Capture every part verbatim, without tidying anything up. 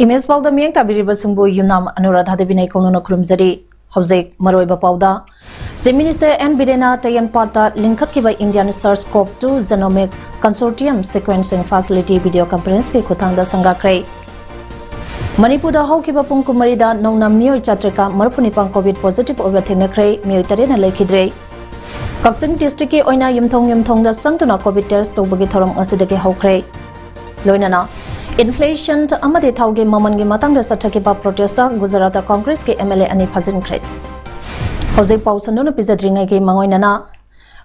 Image ꯄꯥꯎꯗ ꯃꯤꯠꯌꯦꯡ ꯇꯥꯕꯤꯔꯤꯕꯁꯤꯡꯕꯨ ꯌꯨꯝꯅꯥꯝ ꯑꯅꯨꯔꯥꯙꯥ ꯗꯦꯕꯤꯅ ꯏꯀꯣꯛꯅꯅ ꯈꯨꯔꯨꯝꯖꯔꯤ꯫ ꯍꯧꯖꯤꯛ ꯃꯔꯨꯑꯣꯏꯕ ꯄꯥꯎꯗ, Chief Minister ꯑꯦꯟ ꯕꯤꯔꯦꯟꯅ ꯇꯌꯦꯜꯄꯥꯠꯇ ꯂꯤꯡꯈꯠꯈꯤꯕ Indian Search Cov two Genomics Consortium Sequencing Facility video conferenceꯀꯤ ꯈꯨꯠꯊꯥꯡꯗ ꯁꯪꯒꯥꯈ꯭ꯔꯦ꯫ ꯃꯅꯤꯄꯨꯔꯗ ꯍꯧꯈꯤꯕ ꯄꯨꯡ ꯀꯨꯟꯃꯔꯤꯗ ꯅꯧꯅ ꯃꯤꯑꯣꯏ ꯆꯥꯇ꯭ꯔꯦꯠꯀ ꯃꯔꯤꯐꯨꯅꯤꯄꯥꯟ COVID positive ꯑꯣꯏꯕ ꯊꯦꯡꯅꯈ꯭ꯔꯦ, ꯃꯤꯑꯣꯏ ꯇꯔꯦꯠꯅ ꯂꯩꯈꯤꯗ꯭ꯔꯦ꯫ ꯀꯛꯆꯤꯡ districtꯀꯤ ꯑꯣꯏꯅ ꯌꯨꯝꯊꯣꯡ ꯌꯨꯝꯊꯣꯡꯗ ꯆꯪꯗꯨꯅ COVID test ꯇꯧꯕꯒꯤ ꯊꯧꯔꯝ ꯉꯁꯤꯗꯒꯤ ꯍꯧꯈ꯭ꯔꯦ꯫ ꯂꯣꯏꯅꯅ inflation ꯑꯃꯗꯤ ꯊꯥꯎꯒꯤ ꯃꯃꯜꯒꯤ ꯃꯇꯥꯡꯗ ꯆꯠꯊꯈꯤꯕ protestꯇ ꯒꯨꯖꯔꯥꯠꯇ Congressꯀꯤ MLA ꯑꯅꯤ ꯐꯥꯖꯤꯟꯈ꯭ꯔꯦ꯫ ꯍꯧꯖꯤꯛ ꯄꯥꯎ ꯁꯟꯗꯣꯛꯅ ꯄꯤꯖꯗ꯭ꯔꯤꯉꯩꯒꯤ ꯃꯥꯡꯑꯣꯏꯅꯅ,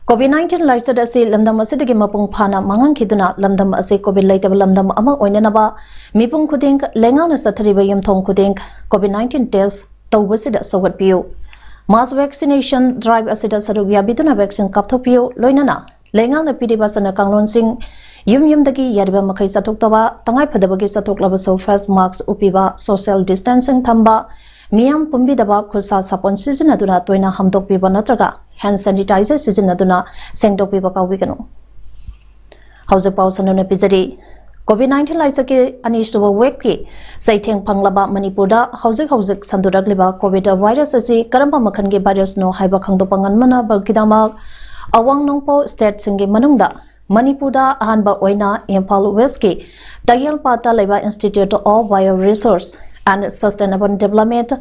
COVID nineteen ꯂꯥꯏꯆꯠ ꯑꯁꯤ ꯂꯝꯗꯝ ꯑꯁꯤꯗꯒꯤ ꯃꯄꯨꯡ ꯐꯥꯅ ꯃꯥꯡꯍꯟꯈꯤꯗꯨꯅ ꯂꯝꯗꯝ ꯑꯁꯤ COVID ꯂꯩꯇꯕ ꯂꯝꯗꯝ ꯑꯃ ꯑꯣꯏꯅꯅꯕ ꯃꯤꯄꯨꯝ ꯈꯨꯗꯤꯡ, ꯂꯩꯉꯥꯛꯅ ꯆꯠꯊꯔꯤꯕ ꯌꯨꯝꯊꯣꯡ ꯈꯨꯗꯤꯡ COVID nineteen test ꯇꯧꯕꯁꯤꯗ ꯁꯧꯒꯠꯄꯤꯌꯨ꯫ Mass vaccination drive ꯑꯁꯤꯗ ꯁꯔꯨꯛ ꯌꯥꯕꯤꯗꯨꯅ vaccine ꯀꯥꯞꯊꯣꯛꯄꯤꯌꯨ꯫ ꯂꯣꯏꯅꯅ ꯂꯩꯉꯥꯛꯅ ꯄꯤꯔꯤꯕ ꯆꯠꯅ ꯀꯥꯡꯂꯣꯟꯁꯤꯡ, ꯌꯨꯝ ꯌꯨꯝꯗꯒꯤ ꯌꯥꯔꯤꯕ ꯃꯈꯩ ꯆꯠꯊꯣꯛꯇꯕ, ꯇꯉꯥꯏ ꯐꯗꯕꯒꯤ ꯆꯠꯊꯣꯛꯂꯕꯁꯨ face mask ꯎꯞꯄꯤꯕ, social distancing ꯊꯝꯕ, ꯃꯤꯌꯥꯝ ꯄꯨꯟꯕꯤꯗꯕ, ꯈꯨꯠꯁꯥ ꯁꯥꯄꯣꯟ ꯁꯤꯖꯤꯟꯅꯗꯨꯅ ꯇꯣꯏꯅ ꯍꯥꯝꯗꯣꯛꯄꯤꯕ ꯅꯠꯇ꯭ꯔꯒ hand sanitizer ꯁꯤꯖꯤꯟꯅꯗꯨꯅ ꯁꯦꯡꯗꯣꯛꯄꯤꯕ ꯀꯥꯎꯕꯤꯒꯅꯨ꯫ ꯍꯧꯖꯤꯛ ꯄꯥꯎ ꯁꯟꯗꯣꯛꯅ ꯄꯤꯖꯔꯤ꯫ COVID nineteen ꯂꯥꯏꯆꯠꯀꯤ ꯑꯅꯤꯁꯨꯕ waveꯀꯤ ꯆꯩꯊꯦꯡ ꯐꯪꯂꯕ ꯃꯅꯤꯄꯨꯔꯗ ꯍꯧꯖꯤꯛ ꯍꯧꯖꯤꯛ ꯁꯟꯗꯣꯔꯛꯂꯤꯕ COVID virus ꯑꯁꯤ ꯀꯔꯝꯕ ꯃꯈꯜꯒꯤ virusꯅꯣ ꯍꯥꯏꯕ ꯈꯪꯗꯣꯛꯄ ꯉꯝꯅꯕꯒꯤꯗꯃꯛ ꯑꯋꯥꯡ ꯅꯣꯡꯄꯣꯛ stateꯁꯤꯡꯒꯤ ꯃꯅꯨꯡꯗ ꯃꯅꯤꯄꯨꯔꯗ ꯑꯍꯥꯟꯕ ꯑꯣꯏꯅ ꯏꯝꯐꯥꯜ Westꯀꯤ ꯇꯌꯦꯜꯄꯥꯠꯇ ꯂꯩꯕ Institute of Bioresource and Sustainable Development,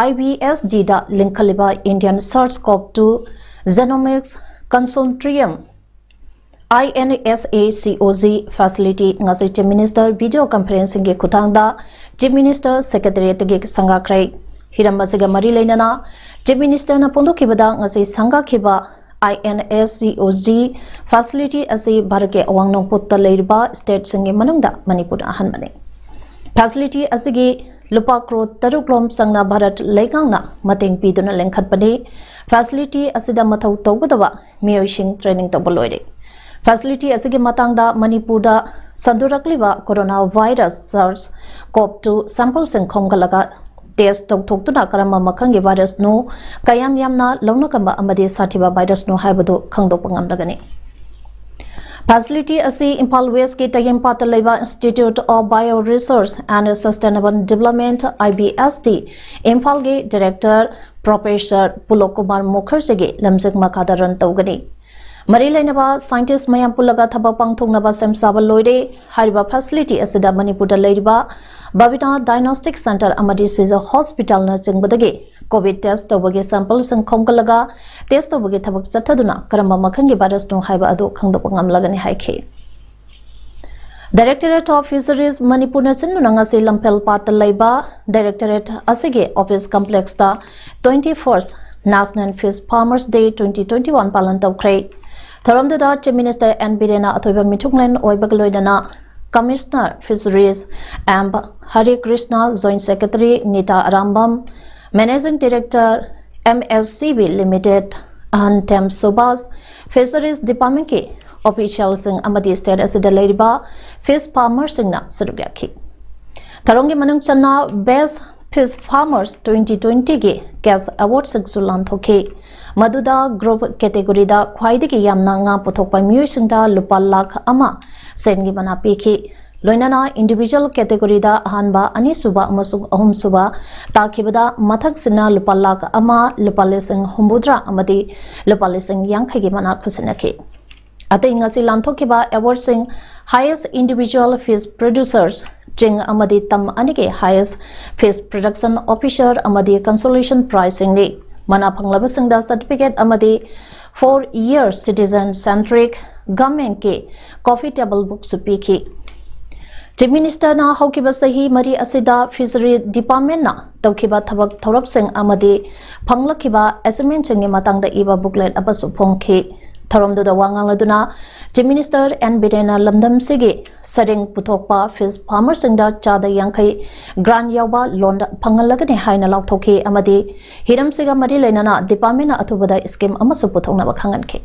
IBSDꯗ ꯂꯤꯡꯈꯠꯂꯤꯕ Indian Search Cov two Genomics Consortium, INSACOG facility ꯉꯁꯤ Chief Minister video conferencingꯒꯤ ꯈꯨꯠꯊꯥꯡꯗ Chief Minister Secretariatꯇꯒꯤ ꯁꯪꯒꯥꯈ꯭ꯔꯦ꯫ ꯍꯤꯔꯝ ꯑꯁꯤꯒ ꯃꯔꯤ ꯂꯩꯅꯅ Chief Ministerꯅ ꯐꯣꯡꯗꯣꯛꯈꯤꯕꯗ, ꯉꯁꯤ ꯁꯪꯒꯥꯈꯤꯕ INSCOG facility ꯑꯁꯤ ꯚꯥꯔꯠꯀꯤ ꯑꯋꯥꯡ ꯅꯣꯡꯄꯣꯛꯇ ꯂꯩꯔꯤꯕ stateꯁꯤꯡꯒꯤ ꯃꯅꯨꯡꯗ ꯃꯅꯤꯄꯨꯔꯅ ꯑꯍꯥꯟꯕꯅꯤ꯫ Facility ꯑꯁꯤꯒꯤ ꯂꯨꯄꯥ ꯀ꯭ꯔꯣꯔ ꯇꯔꯨꯛ ꯔꯣꯝ ꯆꯪꯅ ꯚꯥꯔꯠ ꯂꯩꯉꯥꯛꯅ ꯃꯇꯦꯡ ꯄꯤꯗꯨꯅ ꯂꯤꯡꯈꯠꯄꯅꯤ꯫ Facility ꯑꯁꯤꯗ ꯃꯊꯧ ꯇꯧꯒꯗꯕ ꯃꯤꯑꯣꯏꯁꯤꯡ training ꯇꯧꯕ ꯂꯣꯏꯔꯦ꯫ Facility ꯑꯁꯤꯒꯤ ꯃꯇꯥꯡꯗ ꯃꯅꯤꯄꯨꯔꯗ ꯁꯟꯗꯣꯔꯛꯂꯤꯕ corona virus SARS-CoV two sampleꯁꯤꯡ ꯈꯣꯝꯒꯠꯂꯒ test ꯇꯧꯊꯣꯛꯇꯨꯅ ꯀꯔꯝꯕ ꯃꯈꯜꯒꯤ virusꯅꯣ, ꯀꯌꯥꯝ ꯌꯥꯝꯅ ꯂꯧꯅꯒꯟꯕ ꯑꯃꯗꯤ ꯁꯥꯊꯤꯕ virusꯅꯣ ꯍꯥꯏꯕꯗꯨ ꯈꯪꯗꯣꯛꯄ ꯉꯝꯂꯒꯅꯤ꯫ Facility ꯑꯁꯤ ꯏꯝꯐꯥꯜ Westꯀꯤ ꯇꯌꯦꯡꯄꯥꯠꯇ ꯂꯩꯕ Institute of Bioresource and Sustainable Development, IBSD, ꯏꯝꯐꯥꯜꯒꯤ director Professor ꯄꯨꯂꯣꯛ ꯀꯨꯃꯥꯔ ꯃꯨꯈꯔꯖꯤꯒꯤ ꯂꯝꯖꯤꯡ ꯃꯈꯥꯗ run ꯇꯧꯒꯅꯤ꯫ ꯃꯔꯤ ꯂꯩꯅꯕ scientist ꯃꯌꯥꯝ ꯄꯨꯜꯂꯒ ꯊꯕꯛ ꯄꯥꯡꯊꯣꯛꯅꯕ ꯁꯦꯝ ꯁꯥꯕ ꯂꯣꯏꯔꯦ꯫ ꯍꯥꯏꯔꯤꯕ facility ꯑꯁꯤꯗ ꯃꯅꯤꯄꯨꯔꯗ ꯂꯩꯔꯤꯕ ꯕꯕꯤꯇꯥ diagnostic center ꯑꯃꯗꯤ ꯁꯤꯖ hospitalꯅꯆꯤꯡꯕꯗꯒꯤ COVID test ꯇꯧꯕꯒꯤ sampleꯁꯤꯡ ꯈꯣꯝꯒꯠꯂꯒ test ꯇꯧꯕꯒꯤ ꯊꯕꯛ ꯆꯠꯊꯗꯨꯅ ꯀꯔꯝꯕ ꯃꯈꯜꯒꯤ virusꯅꯣ ꯍꯥꯏꯕ ꯑꯗꯨ ꯈꯪꯗꯣꯛꯄ ꯉꯝꯂꯒꯅꯤ ꯍꯥꯏꯈꯤ꯫ Directorate of Fisheries ꯃꯅꯤꯄꯨꯔꯅ ꯁꯤꯟꯗꯨꯅ ꯉꯁꯤ ꯂꯝꯐꯦꯜ ꯄꯥꯠꯇ ꯂꯩꯕ directorate ꯑꯁꯤꯒꯤ office complexꯇ twenty-first National Fish Farmers Day twenty twenty-one ꯄꯥꯂꯟ ꯇꯧꯈ꯭ꯔꯦ꯫ ꯊꯧꯔꯝꯗꯨꯗ Chief Minister N ꯕꯤꯔꯦꯟꯅ ꯑꯊꯣꯏꯕ ꯃꯤꯊꯨꯡꯂꯦꯟ ꯑꯣꯏꯕꯒ ꯂꯣꯏꯅꯅ Commissioner Fisheries M Hari Krishna, Joint Secretary Nita Arambam, Managing Director MSCB Limited ꯑꯍꯟꯊꯦꯝ Subhas, Fisheries Departmentꯀꯤ officialꯁꯤꯡ ꯑꯃꯗꯤ state ꯑꯁꯤꯗ ꯂꯩꯔꯤꯕ fish farmerꯁꯤꯡꯅ ꯁꯔꯨꯛ ꯌꯥꯈꯤ꯫ ꯊꯧꯔꯝꯒꯤ ꯃꯅꯨꯡ ꯆꯟꯅ Best Fish Farmers twenty twentyꯒꯤ cash awardꯁꯤꯡꯁꯨ ꯂꯥꯟꯊꯣꯛꯈꯤ꯫ ꯃꯗꯨꯗ group categoryꯗ ꯈ꯭ꯋꯥꯏꯗꯒꯤ ꯌꯥꯝꯅ ꯉꯥ ꯄꯨꯊꯣꯛꯄ ꯃꯤꯑꯣꯏꯁꯤꯡꯗ ꯂꯨꯄꯥ ꯂꯥꯈ ꯑꯃ ꯁꯦꯟꯒꯤ ꯃꯅꯥ ꯄꯤꯈꯤ꯫ ꯂꯣꯏꯅꯅ individual categoryꯗ ꯑꯍꯥꯟꯕ, ꯑꯅꯤꯁꯨꯕ ꯑꯃꯁꯨꯡ ꯑꯍꯨꯝꯁꯨꯕ ꯇꯥꯈꯤꯕꯗ ꯃꯊꯛꯁꯤꯟꯅ ꯂꯨꯄꯥ ꯂꯥꯈ ꯑꯃ, ꯂꯨꯄꯥ ꯂꯤꯁꯤꯡ ꯍꯨꯝꯐꯨꯇꯔꯥ ꯑꯃꯗꯤ ꯂꯨꯄꯥ ꯂꯤꯁꯤꯡ ꯌꯥꯡꯈꯩꯒꯤ ꯃꯅꯥ ꯈꯨꯠꯁꯤꯟꯅꯈꯤ꯫ ꯑꯇꯩ ꯉꯁꯤ ꯂꯥꯟꯊꯣꯛꯈꯤꯕ awardꯁꯤꯡ highest individual fish producers ꯆꯤꯡ ꯑꯃꯗꯤ ꯇꯝ ꯑꯅꯤꯒꯤ highest fish production officer ꯑꯃꯗꯤ consolation prizeꯁꯤꯡꯅꯤ꯫ ꯃꯅꯥ ꯐꯪꯂꯕꯁꯤꯡꯗ certificate ꯑꯃꯗꯤ four year citizen centric governmentꯀꯤ coffee table bookꯁꯨ ꯄꯤꯈꯤ꯫ Chief Ministerꯅ ꯍꯧꯈꯤꯕ ꯆꯍꯤ ꯃꯔꯤ ꯑꯁꯤꯗ Fishery Departmentꯅ ꯇꯧꯈꯤꯕ ꯊꯕꯛ ꯊꯧꯔꯝꯁꯤꯡ ꯑꯃꯗꯤ ꯐꯪꯂꯛꯈꯤꯕ achievementꯁꯤꯡꯒꯤ ꯃꯇꯥꯡꯗ ꯏꯕ booklet ꯑꯃꯁꯨ ꯐꯣꯡꯈꯤ꯫ ꯊꯧꯔꯝꯗꯨꯗ ꯋꯥ ꯉꯥꯡꯂꯗꯨꯅ Chief Minister N. ꯕꯤꯔꯦꯟꯅ ꯂꯝꯗꯝꯁꯤꯒꯤ ꯁꯔꯦꯡ ꯄꯨꯊꯣꯛꯄ fish farmerꯁꯤꯡꯗ ꯆꯥꯗ ꯌꯥꯡꯈꯩ grant ꯌꯥꯎꯕ loan ꯐꯪꯍꯜꯂꯒꯅꯤ ꯍꯥꯏꯅ ꯂꯥꯎꯊꯣꯛꯈꯤ ꯑꯃꯗꯤ ꯍꯤꯔꯝꯁꯤꯒ ꯃꯔꯤ ꯂꯩꯅꯅ departmentꯅ ꯑꯊꯨꯕꯗ scheme ꯑꯃꯁꯨ ꯄꯨꯊꯣꯛꯅꯕ ꯈꯪꯍꯟꯈꯤ꯫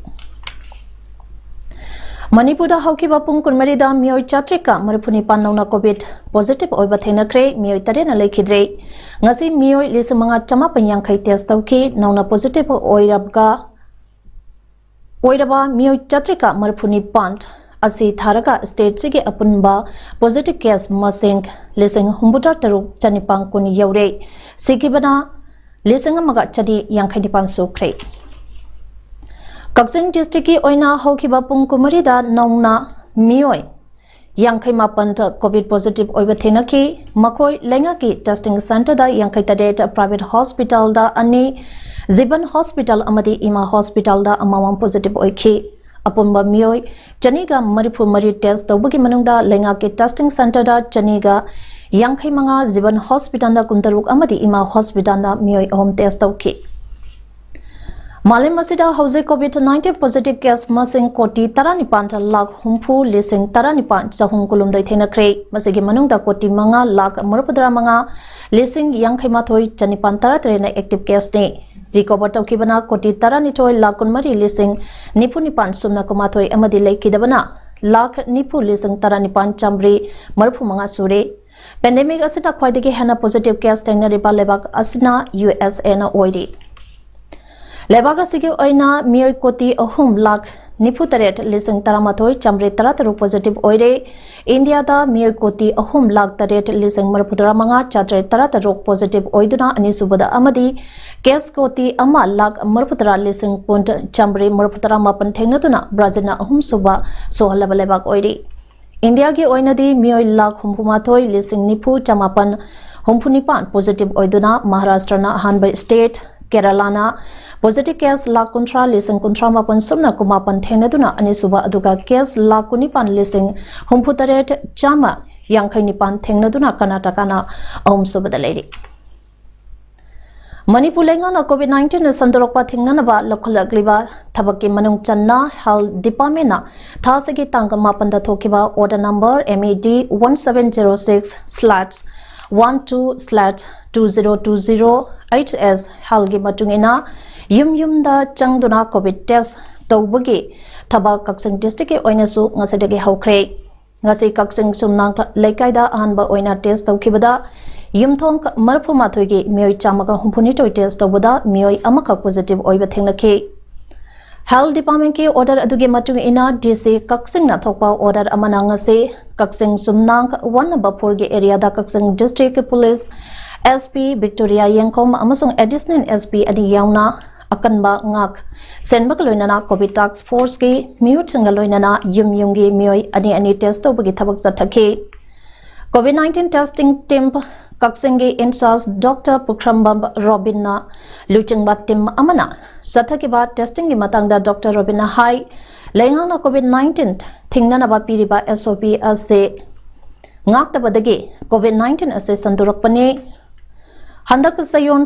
ꯃꯅꯤꯄꯨꯔꯗ ꯍꯧꯈꯤꯕ ꯄꯨꯡ ꯀꯨꯟꯃꯔꯤꯗ ꯃꯤꯑꯣꯏ ꯆꯥꯇ꯭ꯔꯦꯠꯀ ꯃꯔꯤꯐꯨ ꯅꯤꯄꯥꯟ ꯅꯧꯅ COVID positive ꯑꯣꯏꯕ ꯊꯦꯡꯅꯈ꯭ꯔꯦ꯫ ꯃꯤꯑꯣꯏ ꯇꯔꯦꯠꯅ ꯂꯩꯈꯤꯗ꯭ꯔꯦ꯫ ꯉꯁꯤ ꯃꯤꯑꯣꯏ ꯂꯤꯁꯤꯡ ꯃꯉꯥ ꯆꯃꯥꯄꯟ ꯌꯥꯡꯈꯩ test ꯇꯧꯈꯤ꯫ ꯅꯧꯅ positive ꯑꯣꯏꯔꯕꯒ ꯑꯣꯏꯔꯕ ꯃꯤꯑꯣꯏ ꯆꯥꯇ꯭ꯔꯦꯠꯀ ꯃꯔꯤꯐꯨ ꯅꯤꯄꯥꯟ ꯑꯁꯤ ꯊꯥꯔꯒ stateꯁꯤꯒꯤ ꯑꯄꯨꯟꯕ positive case ꯃꯁꯤꯡ ꯂꯤꯁꯤꯡ ꯍꯨꯝꯐꯨꯇꯔꯥ ꯇꯔꯨꯛ ꯆꯅꯤꯄꯥꯟ ꯀꯨꯟ ꯌꯧꯔꯦ꯫ ꯁꯤꯈꯤꯕꯅ ꯂꯤꯁꯤꯡ ꯑꯃꯒ ꯆꯅꯤ ꯌꯥꯡꯈꯩ ꯅꯤꯄꯥꯟ ꯁꯨꯈ꯭ꯔꯦ꯫ ꯀꯛꯆꯤꯡ districtꯀꯤ ꯑꯣꯏꯅ ꯍꯧꯈꯤꯕ ꯄꯨꯡ ꯀꯨꯟꯃꯔꯤꯗ ꯅꯧꯅ ꯃꯤꯑꯣꯏ ꯌꯥꯡꯈꯩ ꯃꯥꯄꯟ COVID positive ꯑꯣꯏꯕ ꯊꯦꯡꯅꯈꯤ꯫ ꯃꯈꯣꯏ ꯂꯩꯉꯥꯛꯀꯤ testing centreꯗ ꯌꯥꯡꯈꯩ ꯇꯔꯦꯠ, private hospitalꯗ ꯑꯅꯤ, ꯖꯤꯕꯟ hospital ꯑꯃꯗꯤ ꯏꯃꯥ hospitalꯗ ꯑꯃꯃꯝ positive ꯑꯣꯏꯈꯤ꯫ ꯑꯄꯨꯟꯕ ꯃꯤꯑꯣꯏ ꯆꯅꯤꯒ ꯃꯔꯤꯐꯨ ꯃꯔꯤ test ꯇꯧꯕꯒꯤ ꯃꯅꯨꯡꯗ ꯂꯩꯉꯥꯛꯀꯤ testing centreꯗ ꯆꯅꯤꯒ ꯌꯥꯡꯈꯩ ꯃꯉꯥ, ꯖꯤꯕꯟ hospitalꯗ ꯀꯨꯟꯇꯔꯨꯛ ꯑꯃꯗꯤ ꯏꯃꯥ hospitalꯗ ꯃꯤꯑꯣꯏ ꯑꯍꯨꯝ test ꯇꯧꯈꯤ꯫ ꯃꯥꯂꯦꯝ ꯑꯁꯤꯗ ꯍꯧꯖꯤꯛ COVID nineteen positive case ꯃꯁꯤꯡ ꯀꯣꯇꯤ ꯇꯔꯥꯅꯤꯄꯥꯟ ꯂꯥꯈ ꯍꯨꯝꯐꯨ ꯂꯤꯁꯤꯡ ꯇꯔꯥꯅꯤꯄꯥꯟ ꯆꯍꯨꯝ ꯀꯨꯟꯍꯨꯝꯗꯣꯏ ꯊꯦꯡꯅꯈ꯭ꯔꯦ꯫ ꯃꯁꯤꯒꯤ ꯃꯅꯨꯡꯗ ꯀꯣꯇꯤ ꯃꯉꯥ ꯂꯥꯈ ꯃꯔꯤꯐꯨꯇꯔꯥ ꯃꯉꯥ ꯂꯤꯁꯤꯡ ꯌꯥꯡꯈꯩ ꯃꯥꯊꯣꯏ ꯆꯅꯤꯄꯥꯟ ꯇꯔꯥꯇꯔꯦꯠꯅ active caseꯅꯤ꯫ Recover ꯇꯧꯈꯤꯕꯅ ꯀꯣꯇꯤ ꯇꯔꯥꯅꯤꯊꯣꯏ ꯂꯥꯈ ꯀꯨꯟꯃꯔꯤ ꯂꯤꯁꯤꯡ ꯅꯤꯐꯨ ꯅꯤꯄꯥꯟ ꯁꯨꯞꯅ ꯀꯨꯟꯃꯥꯊꯣꯏ ꯑꯃꯗꯤ ꯂꯩꯈꯤꯗꯕꯅ ꯂꯥꯈ ꯅꯤꯐꯨ ꯂꯤꯁꯤꯡ ꯇꯔꯥꯅꯤꯄꯥꯟ ꯆꯥꯃꯔꯤ ꯃꯔꯤꯐꯨ ꯃꯉꯥ ꯁꯨꯔꯦ꯫ Pandemic ꯑꯁꯤꯅ ꯈ꯭ꯋꯥꯏꯗꯒꯤ ꯍꯦꯟꯅ positive case ꯊꯦꯡꯅꯔꯤꯕ ꯂꯩꯕꯥꯛ ꯑꯁꯤꯅ USAꯅ ꯑꯣꯏꯔꯤ꯫ ꯂꯩꯕꯥꯛ ꯑꯁꯤꯒꯤ ꯑꯣꯏꯅ ꯃꯤꯑꯣꯏ ꯀꯣꯇꯤ ꯑꯍꯨꯝ ꯂꯥꯈ ꯅꯤꯐꯨ ꯇꯔꯦꯠ ꯂꯤꯁꯤꯡ ꯇꯔꯥꯃꯥꯊꯣꯏ ꯆꯥꯃꯔꯤ ꯇꯔꯥꯇꯔꯨꯛ positive ꯑꯣꯏꯔꯦ꯫ ꯏꯟꯗꯤꯌꯥꯗ ꯃꯤꯑꯣꯏ ꯀꯣꯇꯤ ꯑꯍꯨꯝ ꯂꯥꯈ ꯇꯔꯦꯠ ꯂꯤꯁꯤꯡ ꯃꯔꯤꯐꯨꯇꯔꯥ ꯃꯉꯥ ꯆꯥꯇ꯭ꯔꯦꯠ ꯇꯔꯥꯇꯔꯨꯛ positive ꯑꯣꯏꯗꯨꯅ ꯑꯅꯤꯁꯨꯕꯗ ꯑꯃꯗꯤ case ꯀꯣꯇꯤ ꯑꯃ ꯂꯥꯈ ꯃꯔꯤꯐꯨꯇꯔꯥ ꯂꯤꯁꯤꯡ ꯀꯨꯟ ꯆꯥꯃꯔꯤ ꯃꯔꯤꯐꯨꯇꯔꯥ ꯃꯥꯄꯟ ꯊꯦꯡꯅꯗꯨꯅ ꯕ꯭ꯔꯥꯖꯤꯜꯅ ꯑꯍꯨꯝꯁꯨꯕ ꯁꯣꯍꯜꯂꯕ ꯂꯩꯕꯥꯛ ꯑꯣꯏꯔꯤ꯫ ꯏꯟꯗꯤꯌꯥꯒꯤ ꯑꯣꯏꯅꯗꯤ ꯃꯤꯑꯣꯏ ꯂꯥꯈ ꯍꯨꯝꯐꯨꯃꯥꯊꯣꯏ ꯂꯤꯁꯤꯡ ꯅꯤꯐꯨ ꯆꯃꯥꯄꯟ ꯍꯨꯝꯐꯨꯅꯤꯄꯥꯟ positive ꯑꯣꯏꯗꯨꯅ ꯃꯍꯥꯔꯥꯁꯇ꯭ꯔꯅ ꯑꯍꯥꯟꯕ state, ꯀꯦꯔꯂꯥꯅ positive case ꯂꯥꯈ ꯀꯨꯟꯊ꯭ꯔꯥ ꯂꯤꯁꯤꯡ ꯀꯨꯟꯊ꯭ꯔꯥ ꯃꯥꯄꯟ ꯁꯨꯞꯅ ꯀꯨꯟꯃꯥꯄꯟ ꯊꯦꯡꯅꯗꯨꯅ ꯑꯅꯤꯁꯨꯕ, ꯑꯗꯨꯒ case ꯂꯥꯈ ꯀꯨꯟꯅꯤꯄꯥꯟ ꯂꯤꯁꯤꯡ ꯍꯨꯝꯐꯨꯇꯔꯦꯠ ꯆꯥꯝꯃ ꯌꯥꯡꯈꯩ ꯅꯤꯄꯥꯟ ꯊꯦꯡꯅꯗꯨꯅ ꯀꯔꯅꯥꯇꯀꯥꯅ ꯑꯍꯨꯝꯁꯨꯕꯗ ꯂꯩꯔꯤ꯫ ꯃꯅꯤꯄꯨꯔ ꯂꯩꯉꯥꯛꯅ COVID nineteen ꯁꯟꯗꯣꯔꯛꯄ ꯊꯤꯡꯅꯅꯕ ꯂꯧꯈꯠꯂꯛꯂꯤꯕ ꯊꯕꯛꯀꯤ ꯃꯅꯨꯡ ꯆꯟꯅ Health Departmentꯅ ꯊꯥ ꯑꯁꯤꯒꯤ ꯇꯥꯡ ꯃꯥꯄꯟꯗ ꯊꯣꯛꯈꯤꯕ order number MAD one seven zero six slash one two slash two zero two zero HS Healthꯒꯤ ꯃꯇꯨꯡ ꯏꯟꯅ ꯌꯨꯝ ꯌꯨꯝꯗ ꯆꯪꯗꯨꯅ COVID test ꯇꯧꯕꯒꯤ ꯊꯕꯛ ꯀꯛꯆꯤꯡ districtꯀꯤ ꯑꯣꯏꯅꯁꯨ ꯉꯁꯤꯗꯒꯤ ꯍꯧꯈ꯭ꯔꯦ꯫ ꯉꯁꯤ ꯀꯛꯆꯤꯡ ꯁꯨꯝꯅꯥꯡ ꯂꯩꯀꯥꯏꯗ ꯑꯍꯥꯟꯕ ꯑꯣꯏꯅ test ꯇꯧꯈꯤꯕꯗ ꯌꯨꯝꯊꯣꯡ ꯃꯔꯤꯐꯨ ꯃꯥꯊꯣꯏꯒꯤ ꯃꯤꯑꯣꯏ ꯆꯥꯝꯃꯒ ꯍꯨꯝꯐꯨꯅꯤꯊꯣꯏ test ꯇꯧꯕꯗ ꯃꯤꯑꯣꯏ ꯑꯃꯈꯛ positive ꯑꯣꯏꯕ ꯊꯦꯡꯅꯈꯤ꯫ Health Departmentꯀꯤ order ꯑꯗꯨꯒꯤ ꯃꯇꯨꯡ ꯏꯟꯅ DC ꯀꯛꯆꯤꯡꯅ ꯊꯣꯛꯄ order ꯑꯃꯅ ꯉꯁꯤ ꯀꯛꯆꯤꯡ ꯁꯨꯝꯅꯥꯡ one number fourꯒꯤ areaꯗ ꯀꯛꯆꯤꯡ district police SP Victoria ꯌꯦꯡꯈꯣꯝ ꯑꯃꯁꯨꯡ additional SP ꯑꯅꯤ ꯌꯥꯎꯅ ꯑꯀꯟꯕ ꯉꯥꯛ ꯁꯦꯟꯕꯒ ꯂꯣꯏꯅꯅ COVID task forceꯀꯤ ꯃꯤꯍꯨꯠꯁꯤꯡꯒ ꯂꯣꯏꯅꯅ ꯌꯨꯝ ꯌꯨꯝꯒꯤ ꯃꯤꯑꯣꯏ ꯑꯅꯤ ꯑꯅꯤ test ꯇꯧꯕꯒꯤ ꯊꯕꯛ ꯆꯠꯊꯈꯤ꯫ COVID nineteen testing team ꯀꯛꯆꯤꯡꯒꯤ in charge Doctor ꯄꯨꯈ꯭ꯔꯝꯕꯝ ꯔꯣꯕꯤꯟꯅ ꯂꯨꯆꯤꯡꯕ team ꯑꯃꯅ ꯆꯠꯊꯈꯤꯕ testingꯒꯤ ꯃꯇꯥꯡꯗ Doctor ꯔꯣꯕꯤꯟꯅ ꯍꯥꯏ, ꯂꯩꯉꯥꯛꯅ COVID nineteen ꯊꯤꯡꯅꯅꯕ ꯄꯤꯔꯤꯕ SOP ꯑꯁꯤ ꯉꯥꯛꯇꯕꯗꯒꯤ COVID nineteen ꯑꯁꯤ ꯁꯟꯗꯣꯔꯛꯄꯅꯤ꯫ ꯍꯟꯗꯛ ꯆꯌꯣꯜ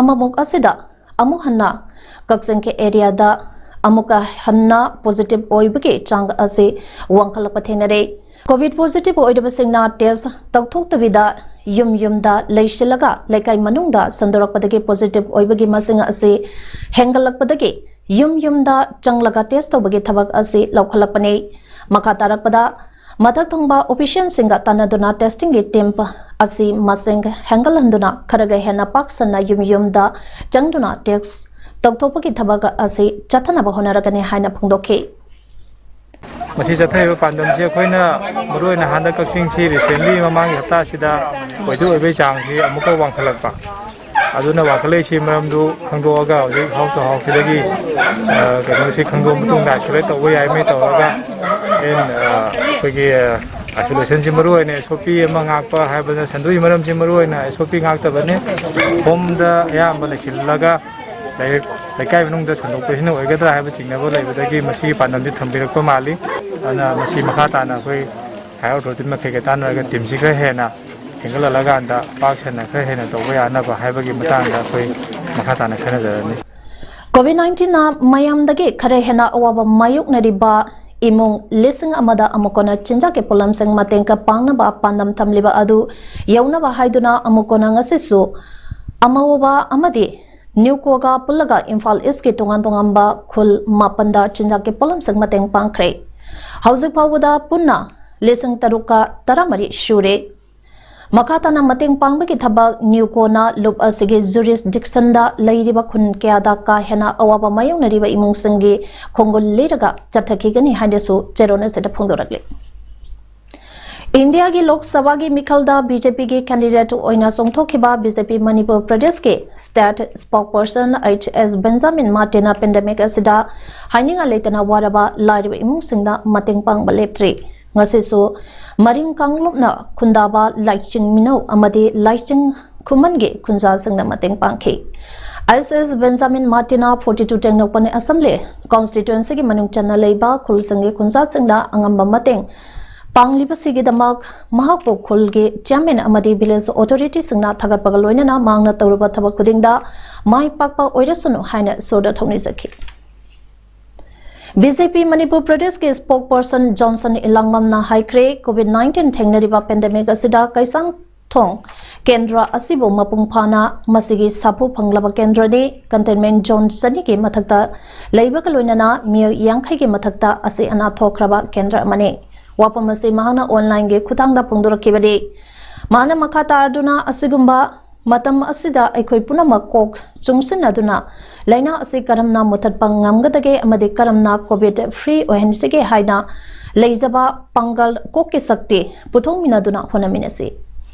ꯑꯃꯃꯨꯛ ꯑꯁꯤꯗ ꯑꯃꯨꯛ ꯍꯟꯅ ꯀꯛꯆꯤꯡꯒꯤ areaꯗ ꯑꯃꯨꯛꯀ ꯍꯟꯅ positive ꯑꯣꯏꯕꯒꯤ ꯆꯥꯡ ꯑꯁꯤ ꯋꯥꯡꯈꯠꯂꯛꯄ ꯊꯦꯡꯅꯔꯦ꯫ COVID positive ꯑꯣꯏꯔꯤꯕꯁꯤꯡꯅ test ꯇꯧꯊꯣꯛꯇꯕꯤꯗ ꯌꯨꯝ ꯌꯨꯝꯗ ꯂꯩꯁꯤꯜꯂꯒ ꯂꯩꯀꯥꯏ ꯃꯅꯨꯡꯗ ꯁꯟꯗꯣꯔꯛꯄꯗꯒꯤ positive ꯑꯣꯏꯕꯒꯤ ꯃꯁꯤꯡ ꯑꯁꯤ ꯍꯦꯟꯒꯠꯂꯛꯄꯗꯒꯤ ꯌꯨꯝ ꯌꯨꯝꯗ ꯆꯪꯂꯒ test ꯇꯧꯕꯒꯤ ꯊꯕꯛ ꯑꯁꯤ ꯂꯧꯈꯠꯂꯛꯄꯅꯤ꯫ ꯃꯈꯥ ꯇꯥꯔꯛꯄꯗ ꯃꯊꯛ ꯊꯣꯡꯕ officialꯁꯤꯡꯒ ꯇꯥꯟꯅꯗꯨꯅ testingꯒꯤ team ꯑꯁꯤ ꯃꯁꯤꯡ ꯍꯦꯟꯒꯠꯍꯟꯗꯨꯅ ꯈꯔꯒ ꯍꯦꯟꯅ ꯄꯥꯛ ꯁꯟꯅ ꯌꯨꯝ ꯌꯨꯝꯗ ꯆꯪꯗꯨꯅ test ꯇꯧꯊꯣꯛꯄꯒꯤ ꯊꯕꯛ ꯑꯁꯤ ꯆꯠꯊꯅꯕ ꯍꯣꯠꯅꯔꯒꯅꯤ ꯍꯥꯏꯅ ꯐꯣꯡꯗꯣꯛꯈꯤ꯫ ꯃꯁꯤ ꯆꯠꯊꯔꯤꯕ ꯄꯥꯟꯗꯝꯁꯤ ꯑꯩꯈꯣꯏꯅ ꯃꯔꯨꯑꯣꯏꯅ ꯍꯟꯗꯛ ꯀꯛꯆꯤꯡꯁꯤ recently ꯃꯃꯥꯡꯒꯤ ꯍꯞꯇꯥꯁꯤꯗ ꯑꯣꯏꯗ ꯑꯣꯏꯕꯒꯤ ꯆꯥꯡꯁꯤ ꯑꯃꯨꯛꯀ ꯋꯥꯡꯈꯠꯂꯛꯄ, ꯑꯗꯨꯅ ꯋꯥꯡꯈꯠꯂꯛꯏꯁꯤ ꯃꯔꯝꯗꯨ ꯈꯪꯗꯣꯛꯑꯒ ꯍꯧꯖꯤꯛ house to houseꯀꯤꯗꯒꯤ, ꯑ, ꯀꯩꯅꯣꯁꯤ ꯈꯪꯗꯣꯛꯑ ꯃꯇꯨꯡꯗ isolate ꯇꯧꯕ ꯌꯥꯏ ꯃꯤ ꯇꯧꯔꯒ, ꯑꯦꯟ, ꯑ, ꯑꯩꯈꯣꯏꯒꯤ, ꯑ, isolationꯁꯤ ꯃꯔꯨꯑꯣꯏꯅ SOP ꯑꯃ ꯉꯥꯛꯄ ꯍꯥꯏꯕꯗ ꯁꯟꯗꯣꯛꯏ ꯃꯔꯝꯁꯤ ꯃꯔꯨꯑꯣꯏꯅ SOP ꯉꯥꯛꯇꯕꯅꯤ꯫ Homeꯗ ꯑꯌꯥꯝꯕ ꯂꯩꯁꯤꯜꯂꯒ ꯂꯩ-, ꯂꯩꯀꯥꯏ ꯃꯅꯨꯡꯗ ꯁꯟꯗꯣꯛꯄꯁꯤꯅ ꯑꯣꯏꯒꯗ꯭ꯔꯥ ꯍꯥꯏꯕ ꯆꯤꯡꯅꯕ ꯂꯩꯕꯗꯒꯤ ꯃꯁꯤꯒꯤ ꯄꯥꯟꯗꯝꯁꯤ ꯊꯝꯕꯤꯔꯛꯄ ꯃꯥꯜꯂꯤ꯫ ꯑꯗꯨꯅ ꯃꯁꯤ ꯃꯈꯥ ꯇꯥꯅ ꯑꯩꯈꯣꯏ Higher authority ꯃꯈꯩꯒ ꯇꯥꯟꯅꯔꯒ ꯇꯤꯝꯁꯤ ꯈꯔ ꯍꯦꯟꯅ ꯍꯦꯟꯒꯠꯍꯜꯂꯀꯥꯟꯗ ꯄꯥꯛ ꯁꯟꯅ ꯈꯔ ꯍꯦꯟꯅ ꯇꯧꯕ ꯌꯥꯅꯕ ꯍꯥꯏꯕꯒꯤ ꯃꯇꯥꯡꯗ ꯑꯩꯈꯣꯏ ꯃꯈꯥ ꯇꯥꯅ ꯈꯟꯅꯖꯔꯅꯤ꯫ COVID nineteenꯅ ꯃꯌꯥꯝꯗꯒꯤ ꯈꯔ ꯍꯦꯟꯅ ꯑꯋꯥꯕ ꯃꯥꯌꯣꯛꯅꯔꯤꯕ ꯏꯃꯨꯡ ꯂꯤꯁꯤꯡ ꯑꯃꯗ ꯑꯃꯨꯛ ꯀꯣꯟꯅ ꯆꯤꯟꯖꯥꯛꯀꯤ ꯄꯣꯠꯂꯝꯁꯤꯡ ꯃꯇꯦꯡ ꯄꯥꯡꯅꯕ ꯄꯥꯟꯗꯝ ꯊꯝꯂꯤꯕ ꯑꯗꯨ ꯌꯧꯅꯕ ꯍꯥꯏꯗꯨꯅ ꯑꯃꯨꯛ ꯀꯣꯟꯅ ꯉꯁꯤꯁꯨ ꯑꯃꯑꯣꯕ ꯑꯃꯗꯤ ꯅ꯭ꯌꯨꯀꯣꯒ ꯄꯨꯜꯂꯒ ꯏꯝꯐꯥꯜ ꯏꯁꯀꯤ ꯇꯣꯉꯥꯟ ꯇꯣꯉꯥꯟꯕ ꯈꯨꯜ ꯃꯥꯄꯟꯗ ꯆꯤꯟꯖꯥꯛꯀꯤ ꯄꯣꯠꯂꯝꯁꯤꯡ ꯃꯇꯦꯡ ꯄꯥꯡꯈ꯭ꯔꯦ꯫ ꯍꯧꯖꯤꯛ ꯐꯥꯎꯕꯗ ꯄꯨꯟꯅ ꯂꯤꯁꯤꯡ ꯇꯔꯨꯛꯀ ꯇꯔꯥꯃꯔꯤ ꯁꯨꯔꯦ꯫ ꯃꯈꯥ ꯇꯥꯅ ꯃꯇꯦꯡ ꯄꯥꯡꯕꯒꯤ ꯊꯕꯛ ꯅ꯭ꯌꯨꯀꯣꯅ ꯂꯨꯞ ꯑꯁꯤꯒꯤ ꯖꯨꯔꯤꯁꯗꯤꯛꯁꯟꯗ ꯂꯩꯔꯤꯕ ꯈꯨꯟ ꯀꯌꯥꯗ ꯀꯥ ꯍꯦꯟꯅ ꯑꯋꯥꯕ ꯃꯥꯌꯣꯛꯅꯔꯤꯕ ꯏꯃꯨꯡꯁꯤꯡꯒꯤ ꯈꯣꯡꯒꯨꯜ ꯂꯤꯔꯒ ꯆꯠꯊꯈꯤꯒꯅꯤ ꯍꯥꯏꯅꯁꯨ ꯆꯦꯔꯣꯟ ꯑꯁꯤꯗ ꯐꯣꯡꯗꯣꯔꯛꯂꯤ꯫ ꯏꯟꯗꯤꯌꯥꯒꯤ ꯂꯣꯛ ꯁꯚꯥꯒꯤ ꯃꯤꯈꯜꯗ BJPꯒꯤ candidate ꯑꯣꯏꯅ ꯆꯣꯡꯊꯣꯛꯈꯤꯕ BJP ꯃꯅꯤꯄꯨꯔ ꯄ꯭ꯔꯗꯦꯁꯀꯤ state spokesperson H S Benjamin Martinꯅ pandemic ꯑꯁꯤꯗ ꯍꯥꯏꯅꯤꯡꯉꯥꯏ ꯂꯩꯇꯅ ꯋꯥꯔꯕ ꯂꯥꯏꯔꯕ ꯏꯃꯨꯡꯁꯤꯡꯗ ꯃꯇꯦꯡ ꯄꯥꯡꯕ ꯂꯦꯞꯇ꯭ꯔꯤ꯫ ꯉꯁꯤꯁꯨ ꯃꯔꯤꯡ ꯀꯥꯡꯂꯨꯞꯅ ꯈꯨꯟꯗꯥꯕ ꯂꯥꯏꯆꯤꯡ ꯃꯤꯅꯧ ꯑꯃꯗꯤ ꯂꯥꯏꯆꯤꯡ ꯈꯨꯃꯟꯒꯤ ꯈꯨꯟꯖꯥꯁꯤꯡꯅ ꯃꯇꯦꯡ ꯄꯥꯡꯈꯤ꯫ H S Benjamin Martinꯅ forty two Tengnoupal Assembly constituencyꯒꯤ ꯃꯅꯨꯡ ꯆꯟꯅ ꯂꯩꯕ ꯈꯨꯜꯁꯤꯡꯒꯤ ꯈꯨꯟꯖꯥꯁꯤꯡꯅ ꯑꯉꯝꯕ ꯃꯇꯦꯡ ꯄꯥꯡꯂꯤꯕꯁꯤꯒꯤꯗꯃꯛ ꯃꯍꯥꯛꯄꯨ ꯈꯨꯜꯒꯤ chairman ꯑꯃꯗꯤ village authorityꯁꯤꯡꯅ ꯊꯥꯒꯠꯄꯒ ꯂꯣꯏꯅꯅ ꯃꯍꯥꯛꯅ ꯇꯧꯔꯨꯕ ꯊꯕꯛ ꯈꯨꯗꯤꯡꯗ ꯃꯥꯏ ꯄꯥꯛꯄ ꯑꯣꯏꯔꯁꯅꯨ ꯍꯥꯏꯅ ꯏꯁꯣꯔꯗ ꯊꯧꯅꯤꯖꯈꯤ꯫ BJP ꯃꯅꯤꯄꯨꯔ ꯄ꯭ꯔꯗꯦꯁꯀꯤ spokesperson Johnson ꯏꯂꯥꯡꯕꯝꯅ ꯍꯥꯏꯈ꯭ꯔꯦ, COVID nineteen ꯊꯦꯡꯅꯔꯤꯕ pandemic ꯑꯁꯤꯗ ꯀꯩꯁꯥꯡꯊꯣꯡ ꯀꯦꯟꯗ꯭ꯔ ꯑꯁꯤꯕꯨ ꯃꯄꯨꯡ ꯐꯥꯅ ꯃꯁꯤꯒꯤ ꯁꯥꯐꯨ ꯐꯪꯂꯕ ꯀꯦꯟꯗ꯭ꯔꯅꯤ꯫ Containment zone ꯆꯅꯤꯒꯤ ꯃꯊꯛꯇ ꯂꯩꯕꯒ ꯂꯣꯏꯅꯅ ꯃꯤꯑꯣꯏ ꯌꯥꯡꯈꯩꯒꯤ ꯃꯊꯛꯇ ꯑꯁꯤ ꯑꯅꯥ ꯊꯣꯛꯈ꯭ꯔꯕ ꯀꯦꯟꯗ꯭ꯔ ꯑꯃꯅꯤ꯫ ꯋꯥꯐꯝ ꯑꯁꯤ ꯃꯍꯥꯛꯅ onlineꯒꯤ ꯈꯨꯠꯊꯥꯡꯗ ꯐꯣꯡꯗꯣꯔꯛꯈꯤꯕꯅꯤ꯫ ꯃꯍꯥꯛꯅ ꯃꯈꯥ ꯇꯥꯗꯨꯅ ꯑꯁꯤꯒꯨꯝꯕ ꯃꯇꯝ ꯑꯁꯤꯗ ꯑꯩꯈꯣꯏ ꯄꯨꯝꯅꯃꯛ ꯀꯣꯛ ꯆꯨꯡꯁꯤꯟꯅꯗꯨꯅ ꯂꯥꯏꯅꯥ ꯑꯁꯤ ꯀꯔꯝꯅ ꯃꯨꯊꯠꯄ ꯉꯝꯒꯗꯒꯦ ꯑꯃꯗꯤ ꯀꯔꯝꯅ COVID free ꯑꯣꯏꯍꯟꯁꯤꯒꯦ ꯍꯥꯏꯅ ꯂꯩꯖꯕ ꯄꯥꯡꯒꯜ ꯀꯣꯛꯀꯤ ꯁꯛꯇꯤ ꯄꯨꯊꯣꯛꯃꯤꯟꯅꯗꯨꯅ ꯍꯣꯠꯅꯃꯤꯟꯅꯁꯤ꯫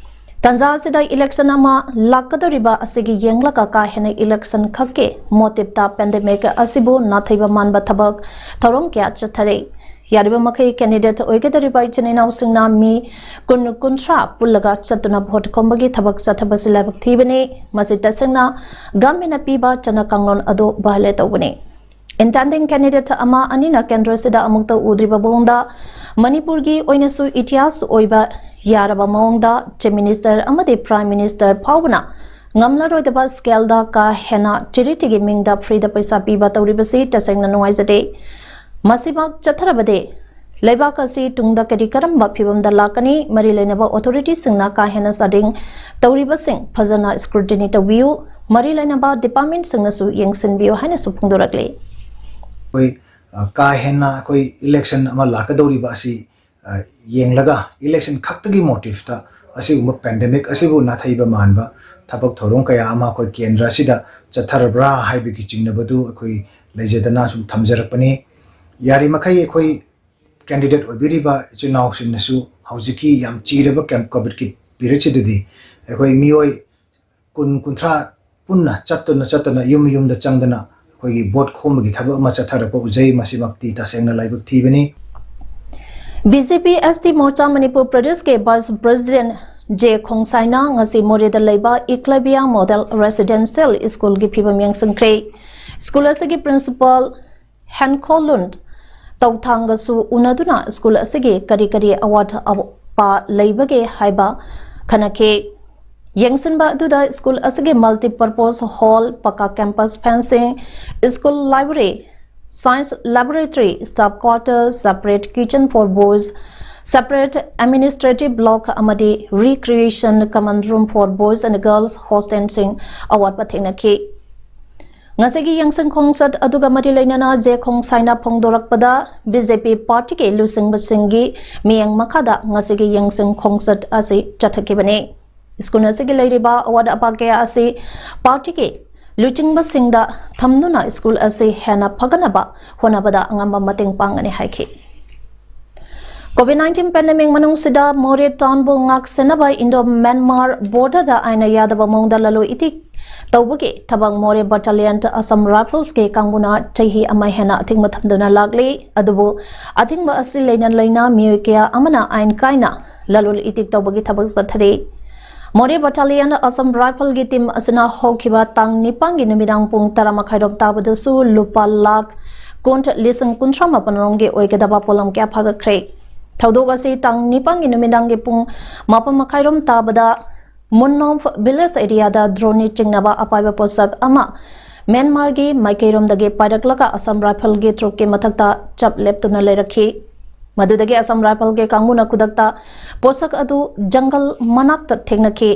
ꯇꯥꯟꯖꯥ ꯑꯁꯤꯗ election ꯑꯃ ꯂꯥꯛꯀꯗꯧꯔꯤꯕ ꯑꯁꯤꯒꯤ ꯌꯦꯡꯂꯒ ꯀꯥ ꯍꯦꯟꯅ election ꯈꯛꯀꯤ motiveꯇ pandemic ꯑꯁꯤꯕꯨ ꯅꯥꯊꯩꯕ ꯃꯥꯟꯕ ꯊꯕꯛ ꯊꯧꯔꯝ ꯀꯌꯥ ꯆꯠꯊꯔꯤ꯫ ꯌꯥꯔꯤꯕ ꯃꯈꯩ candidate ꯑꯣꯏꯒꯗꯧꯔꯤꯕ ꯏꯆꯤꯟ ꯏꯅꯥꯎꯁꯤꯡꯅ ꯃꯤ ꯀꯨꯟ ꯀꯨꯟꯊ꯭ꯔꯥ ꯄꯨꯜꯂꯒ ꯆꯠꯇꯨꯅ vote ꯈꯣꯝꯕꯒꯤ ꯊꯕꯛ ꯆꯠꯊꯕꯁꯤ ꯂꯥꯏꯕꯛ ꯊꯤꯕꯅꯤ꯫ ꯃꯁꯤ ꯇꯁꯦꯡꯅ governmentꯅ ꯄꯤꯕ ꯆꯠꯅ ꯀꯥꯡꯂꯣꯟ ꯑꯗꯨ violate ꯇꯧꯕꯅꯤ꯫ Intending candidate ꯑꯃ ꯑꯅꯤꯅ ꯀꯦꯟꯗ꯭ꯔꯁꯤꯗ ꯑꯃꯨꯛꯇ ꯎꯗ꯭ꯔꯤꯕ ꯃꯑꯣꯡꯗ ꯃꯅꯤꯄꯨꯔꯒꯤ ꯑꯣꯏꯅꯁꯨ ꯏꯇꯤꯍꯥꯁ ꯑꯣꯏꯕ ꯌꯥꯔꯕ ꯃꯑꯣꯡꯗ Chief Minister ꯑꯃꯗꯤ Prime Minister ꯐꯥꯎꯕꯅ ꯉꯝꯂꯔꯣꯏꯗꯕ ꯁ꯭ꯀꯦꯜꯗ ꯀꯥ ꯍꯦꯟꯅ ꯆꯦꯔꯤꯇꯤꯒꯤ ꯃꯤꯡꯗ ꯐ꯭ꯔꯤꯗ ꯄꯩꯁꯥ ꯄꯤꯕ ꯇꯧꯔꯤꯕꯁꯤ ꯇꯁꯦꯡꯅ ꯅꯨꯡꯉꯥꯏꯖꯗꯦ꯫ ꯃꯁꯤꯃꯛ ꯆꯠꯊꯔꯕꯗꯤ ꯂꯩꯕꯥꯛ ꯑꯁꯤ ꯇꯨꯡꯗ ꯀꯔꯤ ꯀꯔꯝꯕ ꯐꯤꯕꯝꯗ ꯂꯥꯛꯀꯅꯤ? ꯃꯔꯤ ꯂꯩꯅꯕ ꯑꯣꯊꯣꯔꯤꯇꯤꯁꯤꯡꯅ ꯀꯥ ꯍꯦꯟꯅ ꯆꯥꯗꯤꯡ ꯇꯧꯔꯤꯕꯁꯤꯡ ꯐꯖꯅ ꯁ꯭ꯀ꯭ꯔꯨꯇꯤꯅꯤ ꯇꯧꯕꯤꯌꯨ꯫ ꯃꯔꯤ ꯂꯩꯅꯕ ꯗꯤꯄꯥꯔꯠꯃꯦꯟꯠꯁꯤꯡꯅꯁꯨ ꯌꯦꯡꯁꯤꯟꯕꯤꯌꯨ ꯍꯥꯏꯅꯁꯨ ꯐꯣꯡꯗꯣꯔꯛꯂꯤ꯫ ꯑꯩꯈꯣꯏ ꯑ, ꯀꯥ ꯍꯦꯟꯅ ꯑꯩꯈꯣꯏ ꯏꯂꯦꯛꯁꯟ ꯑꯃ ꯂꯥꯛꯀꯗꯧꯔꯤꯕ ꯑꯁꯤ ꯑ, ꯌꯦꯡꯂꯒ ꯏꯂꯦꯛꯁꯟ ꯈꯛꯇꯒꯤ ꯃꯣꯇꯤꯐꯇ ꯑꯁꯤꯒꯨꯝꯕ ꯄꯦꯟꯗꯦꯃꯤꯛ ꯑꯁꯤꯕꯨ ꯅꯥꯊꯩꯕ ꯃꯥꯟꯕ ꯊꯕꯛ ꯊꯧꯔꯝ ꯀꯌꯥ ꯑꯃ ꯑꯩꯈꯣꯏ ꯀꯦꯟꯗ꯭ꯔ ꯑꯁꯤꯗ ꯆꯠꯊꯔꯕ꯭ꯔꯥ ꯍꯥꯏꯕꯒꯤ ꯆꯤꯡꯅꯕꯗꯨ ꯑꯩꯈꯣꯏ ꯂꯩꯖꯗꯅ ꯁꯨꯝ ꯊꯝꯖꯔꯛꯄꯅꯤ꯫ ꯌꯥꯔꯤꯃꯈꯩ ꯑꯩꯈꯣꯏ ꯀꯦꯟꯗꯤꯗꯦꯠ ꯑꯣꯏꯕꯤꯔꯤꯕ ꯏꯆꯤꯜ ꯏꯅꯥꯎꯁꯤꯡꯅꯁꯨ ꯍꯧꯖꯤꯛꯀꯤ ꯌꯥꯝ ꯆꯤꯔꯕ ꯀꯦꯝ ꯀꯣꯚꯤꯗꯀꯤ ꯄꯤꯔꯤꯌꯗꯁꯤꯗꯗꯤ ꯑꯩꯈꯣꯏ ꯃꯤꯑꯣꯏ ꯀꯨꯟ ꯀꯨꯟꯊ꯭ꯔꯥ ꯄꯨꯟꯅ ꯆꯠꯇꯨꯅ ꯆꯠꯇꯅ ꯌꯨꯝ ꯌꯨꯝꯗ ꯆꯪꯗꯅ ꯑꯩꯈꯣꯏꯒꯤ ꯚꯣꯠ ꯈꯣꯝꯕꯒꯤ ꯊꯕꯛ ꯑꯃ ꯆꯠꯊꯔꯛꯄ ꯎꯖꯩ꯫ ꯃꯁꯤꯃꯛꯇꯤ ꯇꯁꯦꯡꯅ ꯂꯥꯏꯕꯛ ꯊꯤꯕꯅꯤ꯫ BJP ST Morcha Manipur Pradesh ꯀꯤ Vice President J ꯈꯣꯡꯁꯥꯏꯅ ꯉꯁꯤ ꯃꯣꯔꯦꯗ ꯂꯩꯕ Eklavya Model Residential School ꯒꯤ ꯐꯤꯕꯝ ꯌꯦꯡꯁꯤꯟꯈ꯭ꯔꯦ꯫ ꯁ꯭ꯀꯨꯜ ꯑꯁꯤꯒꯤ ꯄ꯭ꯔꯤꯟꯁꯤꯄꯥꯜ ꯍꯦꯟꯈꯣꯂꯨꯟ ꯇꯧꯊꯥꯡꯒꯁꯨ ꯎꯅꯗꯨꯅ ꯁ꯭ꯀꯨꯜ ꯑꯁꯤꯒꯤ ꯀꯔꯤ ꯀꯔꯤ ꯑꯋꯥꯠ ꯑꯄꯥ ꯂꯩꯕꯒꯦ ꯍꯥꯏꯕ ꯈꯟꯅꯈꯤ꯫ ꯌꯦꯡꯁꯤꯟꯕ ꯑꯗꯨꯗ ꯁ꯭ꯀꯨꯜ ꯑꯁꯤꯒꯤ multi purpose hall, ꯄꯀꯥ campus fencing, school library, science laboratory, staff quarters, separate kitchen for boys, separate administrative block ꯑꯃꯗꯤ recreation common room for boys and girls hostelꯁꯤꯡ ꯑꯋꯥꯠꯄ ꯊꯦꯡꯅꯈꯤ꯫ ꯉꯁꯤꯒꯤ ꯌꯦꯡꯁꯤꯟ ꯈꯣꯡꯆꯠ ꯑꯗꯨꯒ ꯃꯔꯤ ꯂꯩꯅꯅ ꯖꯦ ꯈꯣꯡꯁꯥꯏꯅ ꯐꯣꯡꯗꯣꯔꯛꯄꯗ, BJP ꯄꯥꯔꯇꯤꯒꯤ ꯂꯨꯆꯤꯡꯕꯁꯤꯡꯒꯤ ꯃꯤꯠꯌꯦꯡ ꯃꯈꯥꯗ ꯉꯁꯤꯒꯤ ꯌꯦꯡꯁꯤꯟ ꯈꯣꯡꯆꯠ ꯑꯁꯤ ꯆꯠꯊꯈꯤꯕꯅꯤ꯫ ꯁ꯭ꯀꯨꯜ ꯑꯁꯤꯒꯤ ꯂꯩꯔꯤꯕ ꯑꯋꯥꯠ ꯑꯄꯥ ꯀꯌꯥ ꯑꯁꯤ ꯄꯥꯔꯇꯤꯒꯤ ꯂꯨꯆꯤꯡꯕꯁꯤꯡꯗ ꯊꯝꯗꯨꯅ ꯁ꯭ꯀꯨꯜ ꯑꯁꯤ ꯍꯦꯟꯅ ꯐꯒꯠꯅꯕ ꯍꯣꯠꯅꯕꯗ ꯑꯉꯝꯕ ꯃꯇꯦꯡ ꯄꯥꯡꯒꯅꯤ ꯍꯥꯏꯈꯤ꯫ COVID nineteen pandemic ꯃꯅꯨꯡꯁꯤꯗ ꯃꯣꯔꯦ ꯇꯥꯎꯟꯕꯨ ꯉꯥꯛꯁꯦꯟꯅꯕ Indo Myanmar borderꯗ ꯑꯥꯏꯟꯅ ꯌꯥꯗꯕ ꯃꯑꯣꯡꯗ ꯂꯂꯣꯟ ꯏꯇꯤꯛ ꯇꯧꯕꯒꯤ ꯊꯕꯛ ꯃꯣꯔꯦ Battalion Assam Riflesꯀꯤ ꯀꯥꯡꯕꯨꯅ ꯆꯍꯤ ꯑꯃ ꯍꯦꯟꯅ ꯑꯊꯤꯡꯕ ꯊꯝꯗꯨꯅ ꯂꯥꯛꯂꯤ꯫ ꯑꯗꯨꯕꯨ ꯑꯊꯤꯡꯕ ꯑꯁꯤ ꯂꯩꯅ ꯂꯩꯅ ꯃꯤꯑꯣꯏ ꯀꯌꯥ ꯑꯃꯅ ꯑꯥꯏꯟ ꯀꯥꯏꯅ ꯂꯂꯣꯟ ꯏꯇꯤꯛ ꯇꯧꯕꯒꯤ ꯊꯕꯛ ꯆꯠꯊꯔꯤ꯫ Moreh Battalion Assam Rifle ꯒꯤ team ꯑꯁꯤꯅ ꯍꯧꯈꯤꯕ ꯇꯥꯡ ꯅꯤꯄꯥꯟꯒꯤ ꯅꯨꯃꯤꯗꯥꯡ ꯄꯨꯡ ꯇꯔꯥ ꯃꯈꯥꯏꯔꯣꯝ ꯇꯥꯕꯗꯁꯨ ꯂꯨꯄꯥ ꯂꯥꯈ ꯀꯨꯟ ꯂꯤꯁꯤꯡ ꯀꯨꯟꯊ꯭ꯔꯥ ꯃꯥꯄꯟ ꯔꯣꯝꯒꯤ ꯑꯣꯏꯒꯗꯕ ꯄꯣꯠꯂꯝ ꯀꯌꯥ ꯐꯥꯒꯠꯈ꯭ꯔꯦ꯫ ꯊꯧꯗꯣꯛ ꯑꯁꯤ ꯇꯥꯡ ꯅꯤꯄꯥꯟꯒꯤ ꯅꯨꯃꯤꯗꯥꯡꯒꯤ ꯄꯨꯡ ꯃꯥꯄꯟ ꯃꯈꯥꯏꯔꯣꯝ ꯇꯥꯕꯗ ꯃꯨꯟꯅꯣꯝ village area ꯗ drone ꯅ ꯆꯤꯡꯅꯕ ꯑꯄꯥꯏꯕ ꯄꯣꯠꯁꯛ ꯑꯃ ꯃ꯭ꯌꯥꯟꯃꯥꯔꯒꯤ ꯃꯥꯏꯀꯩꯔꯣꯝꯗꯒꯤ ꯄꯥꯏꯔꯛꯂꯒ Assam Rifle ꯒꯤ troop ꯀꯤ ꯃꯊꯛꯇ ꯆꯞ ꯂꯦꯞꯇꯨꯅ ꯂꯩꯔꯛꯈꯤ꯫ ꯃꯗꯨꯗꯒꯤ Assam Rifle ꯒꯤ ꯀꯥꯡꯕꯨꯅ ꯈꯨꯗꯛꯇ ꯄꯣꯠꯁꯛ ꯑꯗꯨ ꯖꯪꯒꯜ ꯃꯅꯥꯛꯇ ꯊꯦꯡꯅꯈꯤ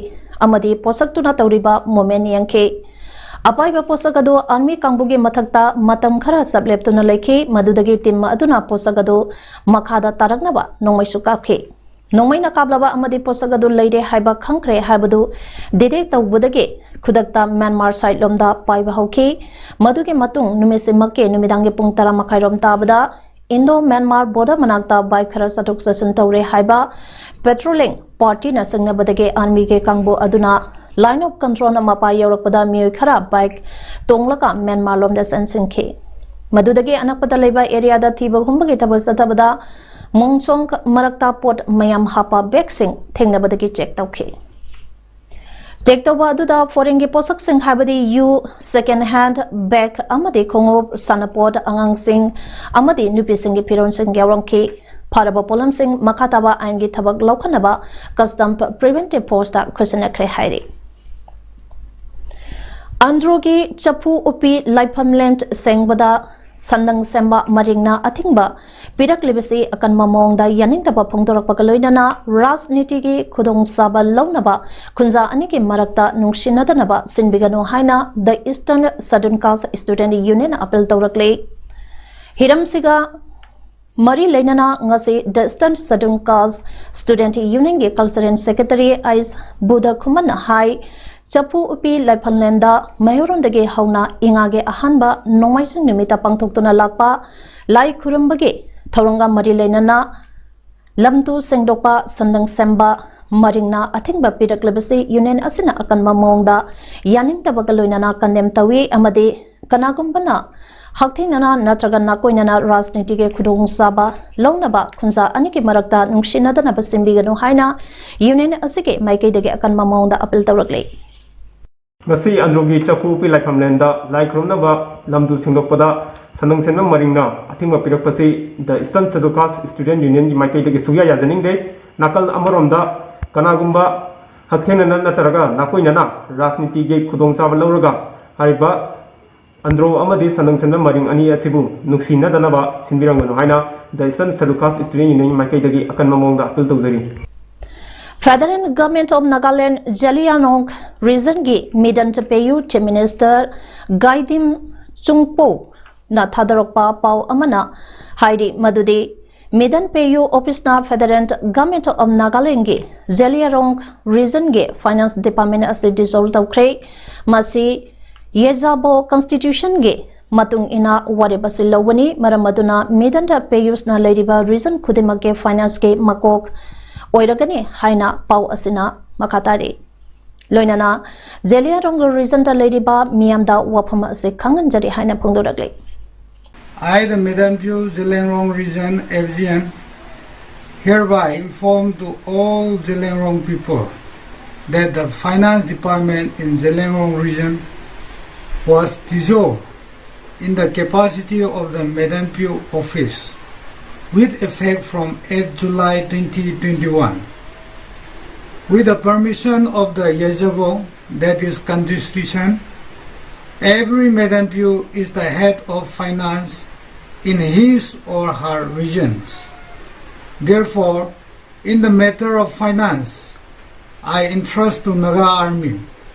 ꯑꯃꯗꯤ ꯄꯣꯠꯁꯛꯇꯨꯅ ꯇꯧꯔꯤꯕ movement ꯌꯦꯡꯈꯤ꯫ ꯑꯄꯥꯏꯕ ꯄꯣꯠꯁꯛ ꯑꯗꯨ army ꯀꯥꯡꯕꯨꯒꯤ ꯃꯊꯛꯇ ꯃꯇꯝ ꯈꯔ ꯆꯞ ꯂꯦꯞꯇꯨꯅ ꯂꯩꯈꯤ꯫ ꯃꯗꯨꯗꯒꯤ team ꯑꯗꯨꯅ ꯄꯣꯠꯁꯛ ꯑꯗꯨ ꯃꯈꯥꯗ ꯇꯥꯔꯛꯅꯕ ꯅꯣꯡꯃꯩꯁꯨ ꯀꯥꯞꯈꯤ꯫ ꯅꯣꯡꯃꯩꯅ ꯀꯥꯞꯂꯕ ꯑꯃꯗꯤ ꯄꯣꯠꯁꯛ ꯑꯗꯨ ꯂꯩꯔꯦ ꯍꯥꯏꯕ ꯈꯪꯈ꯭ꯔꯦ ꯍꯥꯏꯕꯗꯨ detect ꯇꯧꯕꯗꯒꯤ ꯈꯨꯗꯛꯇ ꯃ꯭ꯌꯥꯟꯃꯥꯔ side ꯂꯣꯝꯗ ꯄꯥꯏꯕ ꯍꯧꯈꯤ꯫ ꯃꯗꯨꯒꯤ ꯃꯇꯨꯡ ꯅꯨꯃꯤꯠꯁꯤꯃꯛꯀꯤ ꯅꯨꯃꯤꯗꯥꯡꯒꯤ ꯄꯨꯡ ꯇꯔꯥ ꯃꯈꯥꯏꯔꯣꯝ ꯇꯥꯕꯗ Indo Myanmar border ꯃꯅꯥꯛꯇ bike ꯈꯔ ꯆꯠꯊꯣꯛ ꯆꯠꯁꯤꯟ ꯇꯧꯔꯦ ꯍꯥꯏꯕ patrolling party ꯅ ꯁꯤꯡꯅꯕꯗꯒꯤ army ꯒꯤ ꯀꯥꯡꯕꯨ ꯑꯗꯨꯅ line of control ꯅ ꯃꯄꯥ ꯌꯧꯔꯛꯄꯗ ꯃꯤꯑꯣꯏ ꯈꯔ bike ꯇꯣꯡꯂꯒ ꯃ꯭ꯌꯥꯟꯃꯥꯔ ꯂꯣꯝꯗ ꯆꯦꯟꯁꯤꯟꯈꯤ꯫ ꯃꯗꯨꯗꯒꯤ ꯑꯅꯛꯄꯗ ꯂꯩꯕ area ꯗ ꯊꯤꯕ ꯍꯨꯝꯕꯒꯤ ꯊꯕꯛ ꯆꯠꯊꯕꯗ ꯃꯣꯡꯁꯣꯡ ꯃꯔꯛꯇ ꯄꯣꯠ ꯃꯌꯥꯝ ꯍꯥꯞꯄ bag ꯁꯤꯡ ꯊꯦꯡꯅꯕꯗꯒꯤ check ꯇꯧꯈꯤ꯫ Check ꯇꯧꯕ ꯑꯗꯨꯗ foreign ꯒꯤ ꯄꯣꯠꯁꯛꯁꯤꯡ ꯍꯥꯏꯕꯗꯤ ꯌꯨ, second hand bag ꯑꯃꯗꯤ ꯈꯣꯡꯎꯞ, ꯁꯥꯟꯅꯄꯣꯠ, ꯑꯉꯥꯡꯁꯤꯡ ꯑꯃꯗꯤ ꯅꯨꯄꯤꯁꯤꯡꯒꯤ ꯐꯤꯔꯣꯜꯁꯤꯡ ꯌꯥꯎꯔꯝꯈꯤ꯫ ꯐꯥꯔꯕ ꯄꯣꯠꯂꯝꯁꯤꯡ ꯃꯈꯥ ꯇꯥꯕ ꯑꯥꯏꯟꯒꯤ ꯊꯕꯛ ꯂꯧꯈꯠꯅꯕ Custom Preventive Force ꯇ ꯈꯨꯠꯁꯤꯟꯅꯈ꯭ꯔꯦ ꯍꯥꯏꯔꯤ꯫ ꯑꯟꯗ꯭ꯔꯣꯒꯤ ꯆꯐꯨ ꯎꯞꯄꯤ ꯂꯥꯏꯐꯝꯂꯦꯟ ꯁꯦꯡꯕꯗ ꯁꯟꯗꯪ ꯁꯦꯝꯕ ꯃꯔꯤꯡꯅ ꯑꯊꯤꯡꯕ ꯄꯤꯔꯛꯂꯤꯕꯁꯤ ꯑꯀꯟꯕ ꯃꯑꯣꯡꯗ ꯌꯥꯅꯤꯡꯗꯕ ꯐꯣꯡꯗꯣꯔꯛꯄꯒ ꯂꯣꯏꯅꯅ ꯔꯥꯖꯅꯤꯇꯤꯒꯤ ꯈꯨꯗꯣꯡꯆꯥꯕ ꯂꯧꯅꯕ ꯈꯨꯟꯖꯥ ꯑꯅꯤꯒꯤ ꯃꯔꯛꯇ ꯅꯨꯡꯁꯤꯅꯗꯅꯕ ꯁꯤꯟꯕꯤꯒꯅꯨ ꯍꯥꯏꯅ The Eastern Scheduled Caste Student Union appeal ꯇꯧꯔꯛꯂꯤ꯫ ꯍꯤꯔꯝꯁꯤꯒ ꯃꯔꯤ ꯂꯩꯅꯅ ꯉꯁꯤ The Eastern Scheduled Caste Student Union ꯒꯤ Cultural Secretary ꯑꯩꯁ ꯕꯨꯙ ꯈꯨꯃꯟꯅ ꯍꯥꯏ, ꯆꯐꯨ ꯎꯄꯤ ꯂꯥꯏꯐꯝꯂꯦꯟꯗ ꯃꯩꯍꯧꯔꯣꯟꯗꯒꯤ ꯍꯧꯅ ꯏꯉꯥꯒꯤ ꯑꯍꯥꯟꯕ ꯅꯣꯡꯃꯥꯏꯖꯤꯡ ꯅꯨꯃꯤꯠꯇ ꯄꯥꯡꯊꯣꯛꯇꯨꯅ ꯂꯥꯛꯄ ꯂꯥꯏ ꯈꯨꯔꯨꯝꯕꯒꯤ ꯊꯧꯔꯝꯒ ꯃꯔꯤ ꯂꯩꯅꯅ ꯂꯝꯇꯨ ꯁꯦꯡꯗꯣꯛꯄ, ꯁꯟꯗꯪ ꯁꯦꯝꯕ, ꯃꯔꯤꯡꯅ ꯑꯊꯤꯡꯕ ꯄꯤꯔꯛꯂꯤꯕꯁꯤ union ꯑꯁꯤꯅ ꯑꯀꯟꯕ ꯃꯑꯣꯡꯗ ꯌꯥꯅꯤꯡꯗꯕꯒ ꯂꯣꯏꯅꯅ condemn ꯇꯧꯏ ꯑꯃꯗꯤ ꯀꯅꯥꯒꯨꯝꯕꯅ ꯍꯛꯊꯦꯡꯅꯅ ꯅꯠꯇ꯭ꯔꯒ ꯅꯥꯀꯣꯏꯅꯅ ꯔꯥꯖꯅꯤꯇꯤꯒꯤ ꯈꯨꯗꯣꯡꯆꯥꯕ ꯂꯧꯅꯕ ꯈꯨꯟꯖꯥ ꯑꯅꯤꯒꯤ ꯃꯔꯛꯇ ꯅꯨꯡꯁꯤꯅꯗꯅꯕ ꯁꯤꯟꯕꯤꯒꯅꯨ ꯍꯥꯏꯅ ꯌꯨꯅꯤꯌꯟ ꯑꯁꯤꯒꯤ ꯃꯥꯏꯀꯩꯗꯒꯤ ꯑꯀꯟꯕ ꯃꯑꯣꯡꯗ ꯑꯄꯤꯜ ꯇꯧꯔꯛꯂꯤ꯫ ꯉꯁꯤ ꯑꯟꯗ꯭ꯔꯣꯒꯤ ꯆꯐꯨ ꯎꯄꯤ ꯂꯥꯏꯐꯝꯂꯦꯟꯗ ꯂꯥꯏ ꯈꯨꯔꯨꯝꯅꯕ ꯂꯝꯗꯨ ꯁꯦꯡꯗꯣꯛꯄꯗ ꯁꯟꯗꯪ ꯁꯦꯟꯕ ꯃꯔꯤꯡꯅ ꯑꯊꯤꯡꯕ ꯄꯤꯔꯛꯄꯁꯤ The Eastern Scheduled Caste Student Unionꯒꯤ ꯃꯥꯏꯀꯩꯗꯒꯤ ꯁꯨꯛꯌꯥ ꯌꯥꯖꯅꯤꯡꯗꯦ꯫ ꯅꯥꯀꯜ ꯑꯃꯔꯣꯝꯗ ꯀꯅꯥꯒꯨꯝꯕ ꯍꯛꯊꯦꯡꯅꯅ ꯅꯠꯇ꯭ꯔꯒ ꯅꯥꯀꯣꯏꯅꯅ ꯔꯥꯖꯅꯤꯇꯤꯒꯤ ꯈꯨꯗꯣꯡꯆꯥꯕ ꯂꯧꯔꯒ ꯍꯥꯏꯔꯤꯕ ꯑꯟꯗ꯭ꯔꯣ ꯑꯃꯗꯤ ꯁꯟꯗꯪ ꯁꯦꯟꯕ ꯃꯔꯤꯡ ꯑꯅꯤ ꯑꯁꯤꯕꯨ ꯅꯨꯡꯁꯤꯅꯗꯅꯕ ꯁꯤꯟꯕꯤꯔꯝꯒꯅꯨ ꯍꯥꯏꯅ The Eastern Scheduled Caste Student Unionꯒꯤ ꯃꯥꯏꯀꯩꯗꯒꯤ ꯑꯀꯟꯕ ꯃꯑꯣꯡꯗ ꯑꯄꯤꯜ ꯇꯧꯖꯔꯤ꯫ Federal Government of Nagaland Zeliangrong Regionꯒꯤ Midan Chapeyu Chief Minister Gaidim Chungpo ꯅ ꯊꯥꯗꯣꯔꯛꯄ ꯄꯥꯎ ꯑꯃꯅ ꯍꯥꯏꯔꯤ ꯃꯗꯨꯗꯤ Midan Peyu Officeꯅ Federal Government of Nagalandꯒꯤ Zeliangrong Regionꯒꯤ Finance Department ꯑꯁꯤ dissolve ꯇꯧꯈ꯭ꯔꯦ꯫ ꯃꯁꯤ ꯌꯦꯖꯥꯕꯣ Constitutionꯒꯤ ꯃꯇꯨꯡ ꯏꯟꯅ ꯋꯥꯔꯦꯞ ꯑꯁꯤ ꯂꯧꯕꯅꯤ꯫ ꯃꯔꯝ ꯑꯗꯨꯅ Midan Peyuꯁꯅ ꯂꯩꯔꯤꯕ region ꯈꯨꯗꯤꯡꯃꯛꯀꯤ financeꯀꯤ ꯃꯀꯣꯛ ꯑꯣꯏꯔꯒꯅꯤ ꯍꯥꯏꯅ ꯄꯥꯎ ꯑꯁꯤꯅ ꯃꯈꯥ ꯇꯥꯔꯤ꯫ ꯂꯣꯏꯅꯅ Zeliangrong regionꯗ ꯂꯩꯔꯤꯕ ꯃꯤꯌꯥꯝꯗ ꯋꯥꯐꯝ ꯑꯁꯤ ꯈꯪꯍꯟꯖꯔꯤ ꯍꯥꯏꯅ ꯐꯣꯡꯗꯣꯔꯛꯂꯤ꯫ I, the Midan Peyu Zeliangrong Region, F G N, hereby inform to all Zeliangrong people that the Finance Department in Zeliangrong Region was dissolved in the capacity of the Midan Peyu office with effect from eighth July twenty twenty-one. With the permission of the Yajabo, that is constitution, every Midan Peyu is the head of finance in his or her regions. Therefore, in the matter of finance, I entrust to Naga Army,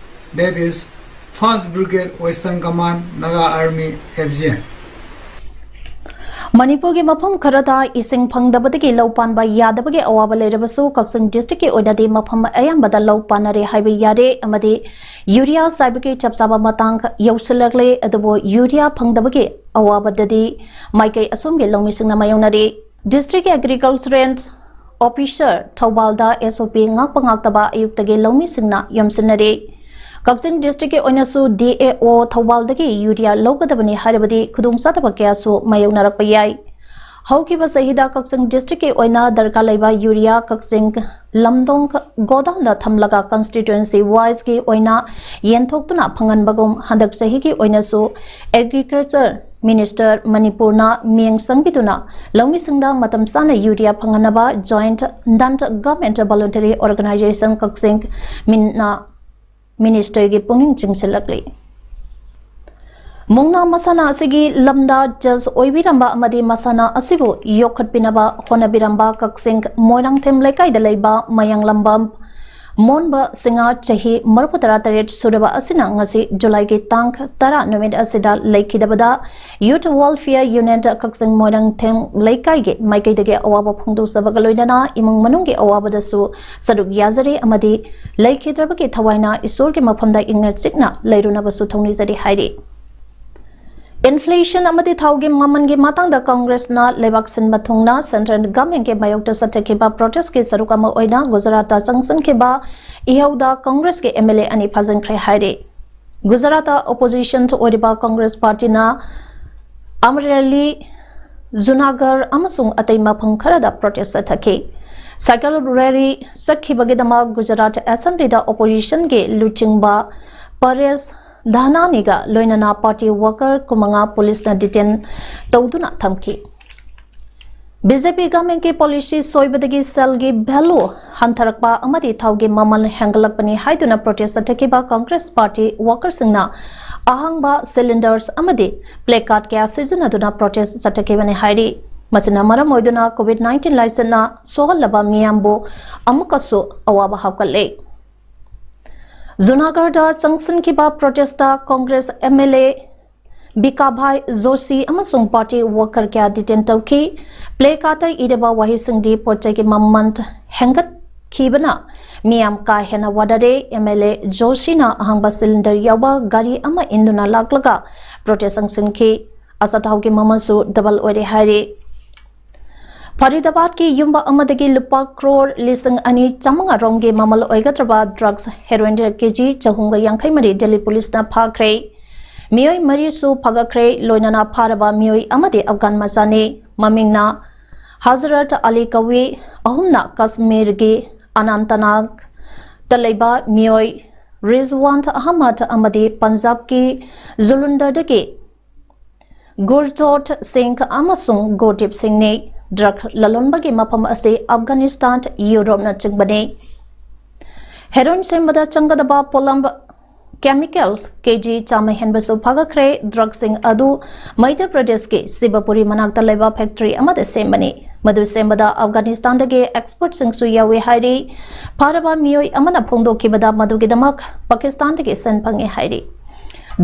that is First Brigade Western Command, Naga Army, F G N. ꯃꯅꯤꯄꯨꯔꯒꯤ ꯃꯐꯝ ꯈꯔꯗ ꯏꯁꯤꯡ ꯐꯪꯗꯕꯗꯒꯤ ꯂꯧ ꯄꯥꯟꯕ ꯌꯥꯗꯕꯒꯤ ꯑꯋꯥꯕ ꯂꯩꯔꯕꯁꯨ, ꯀꯛꯆꯤꯡ districtꯀꯤ ꯑꯣꯏꯅꯗꯤ ꯃꯐꯝ ꯑꯌꯥꯝꯕꯗ ꯂꯧ ꯄꯥꯟꯅꯔꯦ ꯍꯥꯏꯕ ꯌꯥꯔꯦ ꯑꯃꯗꯤ ꯌꯨꯔꯤꯌꯥ ꯆꯥꯏꯕꯒꯤ ꯆꯞ ꯆꯥꯕ ꯃꯇꯥꯡ ꯌꯧꯁꯤꯜꯂꯛꯂꯦ꯫ ꯑꯗꯨꯕꯨ ꯌꯨꯔꯤꯌꯥ ꯐꯪꯗꯕꯒꯤ ꯑꯋꯥꯕꯗꯗꯤ ꯃꯥꯏꯀꯩ ꯑꯁꯣꯝꯒꯤ ꯂꯧꯃꯤꯁꯤꯡꯅ ꯃꯥꯌꯣꯛꯅꯔꯤ꯫ Districtꯀꯤ Agricultural Officer ꯊꯧꯕꯥꯜꯗ S O P ꯉꯥꯛꯄ ꯉꯥꯛꯇꯕ ꯑꯌꯨꯛꯇꯒꯤ ꯂꯧꯃꯤꯁꯤꯡꯅ ꯌꯣꯝꯁꯤꯟꯅꯔꯤ꯫ ꯀꯛꯆꯤꯡ ꯗꯤꯁꯇ꯭ꯔꯤꯛꯀꯤ ꯑꯣꯏꯅꯁꯨ ꯗꯤ ꯑꯦ ꯑꯣ ꯊꯧꯕꯥꯜꯗꯒꯤ ꯌꯨꯔꯤꯌꯥ ꯂꯧꯒꯗꯕꯅꯤ ꯍꯥꯏꯔꯕꯗꯤ ꯈꯨꯗꯣꯡꯆꯥꯗꯕ ꯀꯌꯥꯁꯨ ꯃꯥꯌꯣꯛꯅꯔꯛꯄ ꯌꯥꯏ꯫ ꯍꯧꯈꯤꯕ ꯆꯍꯤꯗ ꯀꯛꯆꯤꯡ ꯗꯤꯁꯇ꯭ꯔꯤꯛꯀꯤ ꯑꯣꯏꯅ ꯗꯔꯀꯥꯔ ꯂꯩꯕ ꯌꯨꯔꯤꯌꯥ ꯀꯛꯆꯤꯡ ꯂꯝꯗꯣꯡ ꯒꯣꯗꯥꯎꯟꯗ ꯊꯝꯂꯒ ꯀꯟꯁꯇꯤꯇ꯭ꯋꯦꯟꯁꯤ ꯋꯥꯏꯁꯀꯤ ꯑꯣꯏꯅ ꯌꯦꯟꯊꯣꯛꯇꯨꯅ ꯐꯪꯍꯟꯕꯒꯨꯝ ꯍꯟꯗꯛ ꯆꯍꯤꯒꯤ ꯑꯣꯏꯅꯁꯨ ꯑꯦꯒ꯭ꯔꯤꯀꯜꯆꯔ ꯃꯤꯅꯤꯁꯇꯔ ꯃꯅꯤꯄꯨꯔꯅ ꯃꯤꯠꯌꯦꯡ ꯆꯪꯕꯤꯗꯨꯅ ꯂꯧꯃꯤꯁꯤꯡꯗ ꯃꯇꯝ ꯆꯥꯅ ꯌꯨꯔꯤꯌꯥ ꯐꯪꯍꯟꯅꯕ ꯖꯣꯏꯟꯠ ꯅꯟ ꯒꯚꯔꯟꯃꯦꯟꯠ ꯚꯣꯂꯨꯟꯇꯔꯤ ꯑꯣꯔꯒꯅꯥꯏꯖꯦꯁꯟ ꯀꯛꯆꯤꯡ ꯃꯤꯟꯅ ꯃꯤꯅꯤꯁꯇꯔꯒꯤ ꯄꯨꯛꯅꯤꯡ ꯆꯤꯡꯁꯤꯜꯂꯛꯂꯤ꯫ ꯃꯨꯛꯅꯥ ꯃꯁꯥꯟꯅ ꯑꯁꯤꯒꯤ ꯂꯝꯗ ꯖꯖ ꯑꯣꯏꯕꯤꯔꯝꯕ ꯑꯃꯗꯤ ꯃꯁꯥꯟꯅ ꯑꯁꯤꯕꯨ ꯌꯣꯛꯈꯠꯄꯤꯅꯕ ꯍꯣꯠꯅꯕꯤꯔꯝꯕ ꯀꯛꯆꯤꯡ ꯃꯣꯏꯔꯥꯡꯊꯦꯝ ꯂꯩꯀꯥꯏꯗ ꯂꯩꯕ ꯃꯌꯥꯡꯂꯝꯕꯝ ꯃꯣꯟꯕ ꯁꯤꯡꯍ ꯆꯍꯤ ꯃꯔꯤꯐꯨ ꯇꯔꯥ ꯇꯔꯦꯠ ꯁꯨꯔꯕ ꯑꯁꯤꯅ ꯉꯁꯤ ꯖꯨꯂꯥꯏꯒꯤ ꯇꯥꯡ ꯇꯔꯥ ꯅꯨꯃꯤꯠ ꯑꯁꯤꯗ ꯂꯩꯈꯤꯗꯕꯗ ꯌꯨꯊ ꯋꯦꯜꯐꯤꯌꯔ ꯌꯨꯅꯤꯌꯟ ꯀꯛꯆꯤꯡ ꯃꯣꯏꯔꯥꯡꯊꯦꯝ ꯂꯩꯀꯥꯏꯒꯤ ꯃꯥꯏꯀꯩꯗꯒꯤ ꯑꯋꯥꯕ ꯐꯣꯡꯗꯣꯛꯆꯕꯒ ꯂꯣꯏꯅꯅ ꯏꯃꯨꯡ ꯃꯅꯨꯡꯒꯤ ꯑꯋꯥꯕꯗꯁꯨ ꯁꯔꯨꯛ ꯌꯥꯖꯔꯤ ꯑꯃꯗꯤ ꯂꯩꯈꯤꯗ꯭ꯔꯕꯒꯤ ꯊꯋꯥꯏꯅ ꯏꯁꯣꯔꯒꯤ ꯃꯐꯝꯗ ꯏꯪꯅ ꯆꯤꯛꯅ ꯂꯩꯔꯨꯅꯕꯁꯨ ꯊꯧꯅꯤꯖꯔꯤ ꯍꯥꯏꯔꯤ꯫ ꯏꯟꯐ꯭ꯂꯦꯁꯟ ꯑꯃꯗꯤ ꯊꯥꯎꯒꯤ ꯃꯃꯜꯒꯤ ꯃꯇꯥꯡꯗ ꯀꯪꯒ꯭ꯔꯦꯁꯅ ꯂꯩꯕꯥꯛ ꯁꯤꯟꯕ ꯊꯨꯡꯅ ꯁꯦꯟꯇ꯭ꯔꯦꯜ ꯒꯚꯔꯟꯃꯦꯟꯠꯀꯤ ꯃꯥꯌꯣꯛꯇ ꯆꯠꯊꯈꯤꯕ ꯄ꯭ꯔꯣꯇꯦꯁꯀꯤ ꯁꯔꯨꯛ ꯑꯃ ꯑꯣꯏꯅ ꯒꯨꯖꯔꯥꯠꯇ ꯆꯪꯁꯤꯟꯈꯤꯕ ꯏꯍꯧꯗ ꯀꯪꯒ꯭ꯔꯦꯁꯀꯤ ꯑꯦꯝ ꯑꯦꯜ ꯑꯦ ꯑꯅꯤ ꯐꯥꯖꯤꯟꯈ꯭ꯔꯦ ꯍꯥꯏꯔꯤ꯫ ꯒꯨꯖꯔꯥꯠꯇ ꯑꯣꯄꯣꯖꯤꯁꯟ ꯑꯣꯏꯔꯤꯕ ꯀꯪꯒ꯭ꯔꯦꯁ ꯄꯥꯔꯇꯤꯅ ꯑꯃꯔꯦꯂꯤ, ꯖꯨꯅꯥꯒꯔ ꯑꯃꯁꯨꯡ ꯑꯇꯩ ꯃꯐꯝ ꯈꯔꯗ ꯄ꯭ꯔꯣꯇꯦꯁ ꯆꯠꯊꯈꯤ꯫ ꯁꯥꯏꯀꯜ ꯔꯦꯂꯤ ꯆꯠꯈꯤꯕꯒꯤꯗꯃꯛ ꯒꯨꯖꯔꯥꯠ ꯑꯦꯁꯦꯝꯕ꯭ꯂꯤꯗ ꯑꯣꯄꯣꯖꯤꯁꯟꯒꯤ ꯂꯨꯆꯤꯡꯕ ꯄꯔꯦꯁ ꯙꯅꯥꯅꯤꯒ ꯂꯣꯏꯅꯅ ꯄꯥꯔꯇꯤ ꯋꯥꯀꯔ ꯀꯨꯟꯃꯉꯥ ꯄꯨꯂꯤꯁꯅ ꯗꯤꯇꯦꯟ ꯇꯧꯗꯨꯅ ꯊꯝꯈꯤ꯫ ꯕꯤ ꯖꯦ ꯄꯤ ꯒꯚꯔꯟꯃꯦꯟꯠꯀꯤ ꯄꯣꯂꯤꯁꯤ ꯁꯣꯏꯕꯗꯒꯤ ꯁꯦꯜꯒꯤ ꯚꯦꯂꯨ ꯍꯟꯊꯔꯛꯄ ꯑꯃꯗꯤ ꯊꯥꯎꯒꯤ ꯃꯃꯜ ꯍꯦꯟꯒꯠꯂꯛꯄꯅꯤ ꯍꯥꯏꯗꯨꯅ ꯄ꯭ꯔꯣꯇꯦꯁ ꯆꯠꯊꯈꯤꯕ ꯀꯪꯒ꯭ꯔꯦꯁ ꯄꯥꯔꯇꯤ ꯋꯥꯀꯔꯁꯤꯡꯅ ꯑꯍꯥꯡꯕ ꯁꯤꯂꯤꯟꯗꯔꯁ ꯑꯃꯗꯤ ꯄ꯭ꯂꯦ ꯀꯥꯔꯗ ꯀꯌꯥ ꯁꯤꯖꯤꯟꯅꯗꯨꯅ ꯄ꯭ꯔꯣꯇꯦꯁ ꯆꯠꯊꯈꯤꯕꯅꯤ ꯍꯥꯏꯔꯤ꯫ ꯃꯁꯤꯅ ꯃꯔꯝ ꯑꯣꯏꯗꯨꯅ ꯀꯣꯚꯤꯗ ꯅꯥꯏꯟꯇꯤꯟ ꯂꯥꯏꯆꯠꯅ ꯁꯣꯛꯍꯜꯂꯕ ꯃꯤꯌꯥꯝꯕꯨ ꯑꯃꯨꯛꯀꯁꯨ ꯑꯋꯥꯕ ꯍꯥꯞꯀꯠꯂꯦ꯫ ꯖꯨꯅꯥꯒꯔꯗ ꯆꯪꯁꯤꯟꯈꯤꯕ ꯄ꯭ꯔꯣꯇꯦꯁꯇ Congress M L A ꯕꯤꯀꯥꯚꯥꯏ Joshi ꯑꯃꯁꯨꯡ ꯄꯥꯔꯇꯤ ꯋꯥꯀꯔ ꯀꯌꯥ ꯗꯤꯇꯦꯟ ꯇꯧꯈꯤ꯫ ꯄ꯭ꯂꯦ ꯀꯥꯔꯗꯇ ꯏꯔꯕ ꯋꯥꯍꯩꯁꯤꯡꯗꯤ ꯄꯣꯠ ꯆꯩꯒꯤ ꯃꯃꯜ ꯍꯦꯟꯒꯠꯈꯤꯕꯅ ꯃꯤꯌꯥꯝ ꯀꯥ ꯍꯦꯟꯅ ꯋꯥꯗꯔꯦ꯫ ꯑꯦꯝ ꯑꯦꯜ ꯑꯦ ꯖꯣꯁꯤꯅ ꯑꯍꯥꯡꯕ ꯁꯤꯂꯤꯟꯗꯔ ꯌꯥꯎꯕ ꯒꯥꯔꯤ ꯑꯃ ꯏꯟꯗꯨꯅ ꯂꯥꯛꯂꯒ ꯄ꯭ꯔꯣꯇꯦꯁ ꯆꯪꯁꯤꯟꯈꯤ꯫ ꯑꯆꯥꯊꯥꯎꯒꯤ ꯃꯃꯜꯁꯨ ꯗꯕꯜ ꯑꯣꯏꯔꯦ ꯍꯥꯏꯔꯤ꯫ ꯐꯔꯤꯗꯥꯕꯥꯗꯀꯤ ꯌꯨꯝꯕ ꯑꯃꯗꯒꯤ ꯂꯨꯄꯥ ꯀ꯭ꯔꯣꯔ ꯂꯤꯁꯤꯡ ꯑꯅꯤ ꯆꯥꯃꯉꯥ ꯔꯣꯝꯒꯤ ꯃꯃꯜ ꯑꯣꯏꯒꯗ꯭ꯔꯕ ꯗ꯭ꯔꯒꯁ ꯍꯦꯔꯣꯏꯟ ꯀꯦꯖꯤ ꯆꯍꯨꯝꯒ ꯌꯥꯡꯈꯩ ꯃꯔꯤ ꯗꯦꯜꯂꯤ ꯄꯨꯂꯤꯁꯅ ꯐꯥꯈ꯭ꯔꯦ꯫ ꯃꯤꯑꯣꯏ ꯃꯔꯤꯁꯨ ꯐꯒꯠꯈ꯭ꯔꯦ꯫ ꯂꯣꯏꯅꯅ ꯐꯥꯔꯕ ꯃꯤꯑꯣꯏ ꯑꯃꯗꯤ ꯑꯐꯒꯥꯟ ꯃꯆꯥꯅꯤ꯫ ꯃꯃꯤꯡꯅ ꯍꯖꯔꯠ ꯑꯂꯤ ꯀꯧꯏ꯫ ꯑꯍꯨꯝꯅ ꯀꯥꯁꯃꯤꯔꯒꯤ ꯑꯅꯟꯇꯅꯥꯒꯇ ꯂꯩꯕ ꯃꯤꯑꯣꯏ ꯔꯤꯖꯋꯥꯟ ꯑꯍꯃꯗ ꯑꯃꯗꯤ ꯄꯟꯖꯥꯕꯀꯤ ꯖꯨꯂꯨꯟꯗꯔꯗꯒꯤ ꯒꯨꯔꯖꯣꯠ ꯁꯤꯡ ꯑꯃꯁꯨꯡ ꯒꯨꯔꯗꯤꯞ ꯁꯤꯡꯅꯤ꯫ ꯗ꯭ꯔꯒ ꯂꯂꯣꯟꯕꯒꯤ ꯃꯐꯝ ꯑꯁꯤ ꯑꯐꯒꯥꯅꯤꯁꯇꯥꯟ, ꯌꯨꯔꯣꯞꯅꯆꯤꯡꯕꯅꯤ꯫ ꯍꯦꯔꯣꯏꯟ ꯁꯦꯝꯕꯗ ꯆꯪꯒꯗꯕ ꯄꯣꯠꯂꯝ ꯀꯦꯃꯤꯀꯦꯜꯁ ꯀꯦꯖꯤ ꯆꯥꯝꯃ ꯍꯦꯟꯕꯁꯨ ꯐꯒꯠꯈ꯭ꯔꯦ꯫ ꯗ꯭ꯔꯒꯁꯤꯡ ꯑꯗꯨ ꯃꯩꯙ꯭ꯌ ꯄ꯭ꯔꯗꯦꯁꯀꯤ ꯁꯤꯕꯄꯨꯔꯤ ꯃꯅꯥꯛꯇ ꯂꯩꯕ ꯐꯦꯛꯇꯔꯤ ꯑꯃꯗ ꯁꯦꯝꯕꯅꯤ꯫ ꯃꯗꯨ ꯁꯦꯝꯕꯗ ꯑꯐꯒꯥꯅꯤꯁꯇꯥꯟꯗꯒꯤ ꯑꯦꯛꯁꯄꯔꯠꯁꯤꯡꯁꯨ ꯌꯥꯎꯏ ꯍꯥꯏꯔꯤ꯫ ꯐꯥꯔꯕ ꯃꯤꯑꯣꯏ ꯑꯃꯅ ꯐꯣꯡꯗꯣꯛꯈꯤꯕꯗ ꯃꯗꯨꯒꯤꯗꯃꯛ ꯄꯥꯀꯤꯁꯇꯥꯟꯗꯒꯤ ꯁꯦꯟ ꯐꯪꯉꯦ ꯍꯥꯏꯔꯤ꯫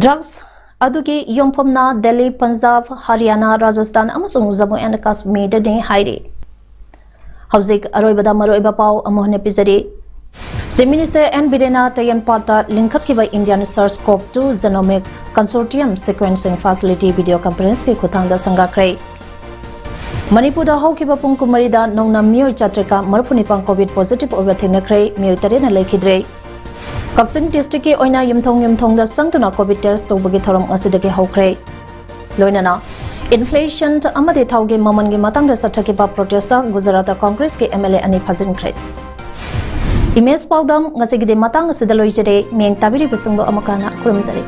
ꯗ꯭ꯔꯒꯁ ꯑꯗꯨꯒꯤ ꯌꯣꯟꯐꯝꯅ ꯗꯦꯜꯂꯤ, ꯄꯟꯖꯥꯕ, ꯍꯔꯤꯌꯥꯅꯥ, ꯔꯥꯖꯁꯊꯥꯟ ꯑꯃꯁꯨꯡ ꯖꯝꯃꯨ ꯑꯦꯟ ꯀꯥꯁꯃꯤꯔꯗꯅꯤ ꯍꯥꯏꯔꯤ꯫ ꯍꯧꯖꯤꯛ ꯑꯔꯣꯏꯕꯗ ꯃꯔꯨꯑꯣꯏꯕ ꯄꯥꯎ ꯑꯃꯨꯛ ꯍꯟꯅ ꯄꯤꯖꯔꯤ꯫ Chief Minister N ꯕꯤꯔꯦꯟꯅ ꯇꯌꯦꯝꯄꯥꯠꯇ ꯂꯤꯡꯈꯠꯈꯤꯕ Indian Search Cop two Genomics Consortium Sequencing Facility video conferenceꯀꯤ ꯈꯨꯠꯊꯥꯡꯗ ꯁꯪꯒꯥꯈ꯭ꯔꯦ꯫ ꯃꯅꯤꯄꯨꯔꯗ ꯍꯧꯈꯤꯕ ꯄꯨꯡ ꯀꯨꯟꯃꯔꯤꯗ ꯅꯧꯅ ꯃꯤꯑꯣꯏ ꯆꯥꯇ꯭ꯔꯦꯠꯀ ꯃꯔꯤꯐꯨ ꯅꯤꯄꯥꯟ COVID positive ꯑꯣꯏꯕ ꯊꯦꯡꯅꯈ꯭ꯔꯦ꯫ ꯃꯤꯑꯣꯏ ꯇꯔꯦꯠꯅ ꯂꯩꯈꯤꯗ꯭ꯔꯦ꯫ ꯀꯛꯆꯤꯡ districtꯀꯤ ꯑꯣꯏꯅ ꯌꯨꯝꯊꯣꯡ ꯌꯨꯝꯊꯣꯡꯗ ꯆꯪꯗꯨꯅ COVID test ꯇꯧꯕꯒꯤ ꯊꯧꯔꯝ ꯉꯁꯤꯗꯒꯤ ꯍꯧꯈ꯭ꯔꯦ꯫ ꯂꯣꯏꯅꯅ inflation ꯑꯃꯗꯤ ꯊꯥꯎꯒꯤ ꯃꯃꯜꯒꯤ ꯃꯇꯥꯡꯗ ꯆꯠꯊꯈꯤꯕ protestꯇ ꯒꯨꯖꯔꯥꯠꯇ Congressꯀꯤ MLA ꯑꯅꯤ ꯐꯥꯖꯤꯟꯈ꯭ꯔꯦ꯫ Image ꯄꯥꯎꯗꯝ ꯉꯁꯤꯒꯤꯗꯤ ꯃꯇꯥꯡ ꯑꯁꯤꯗ ꯂꯣꯏꯖꯔꯦ꯫ ꯃꯤꯠꯌꯦꯡ ꯇꯥꯕꯤꯔꯤꯕꯁꯤꯡꯕꯨ ꯑꯃꯨꯛꯀ ꯍꯟꯅ ꯈꯨꯔꯨꯝꯖꯔꯤ꯫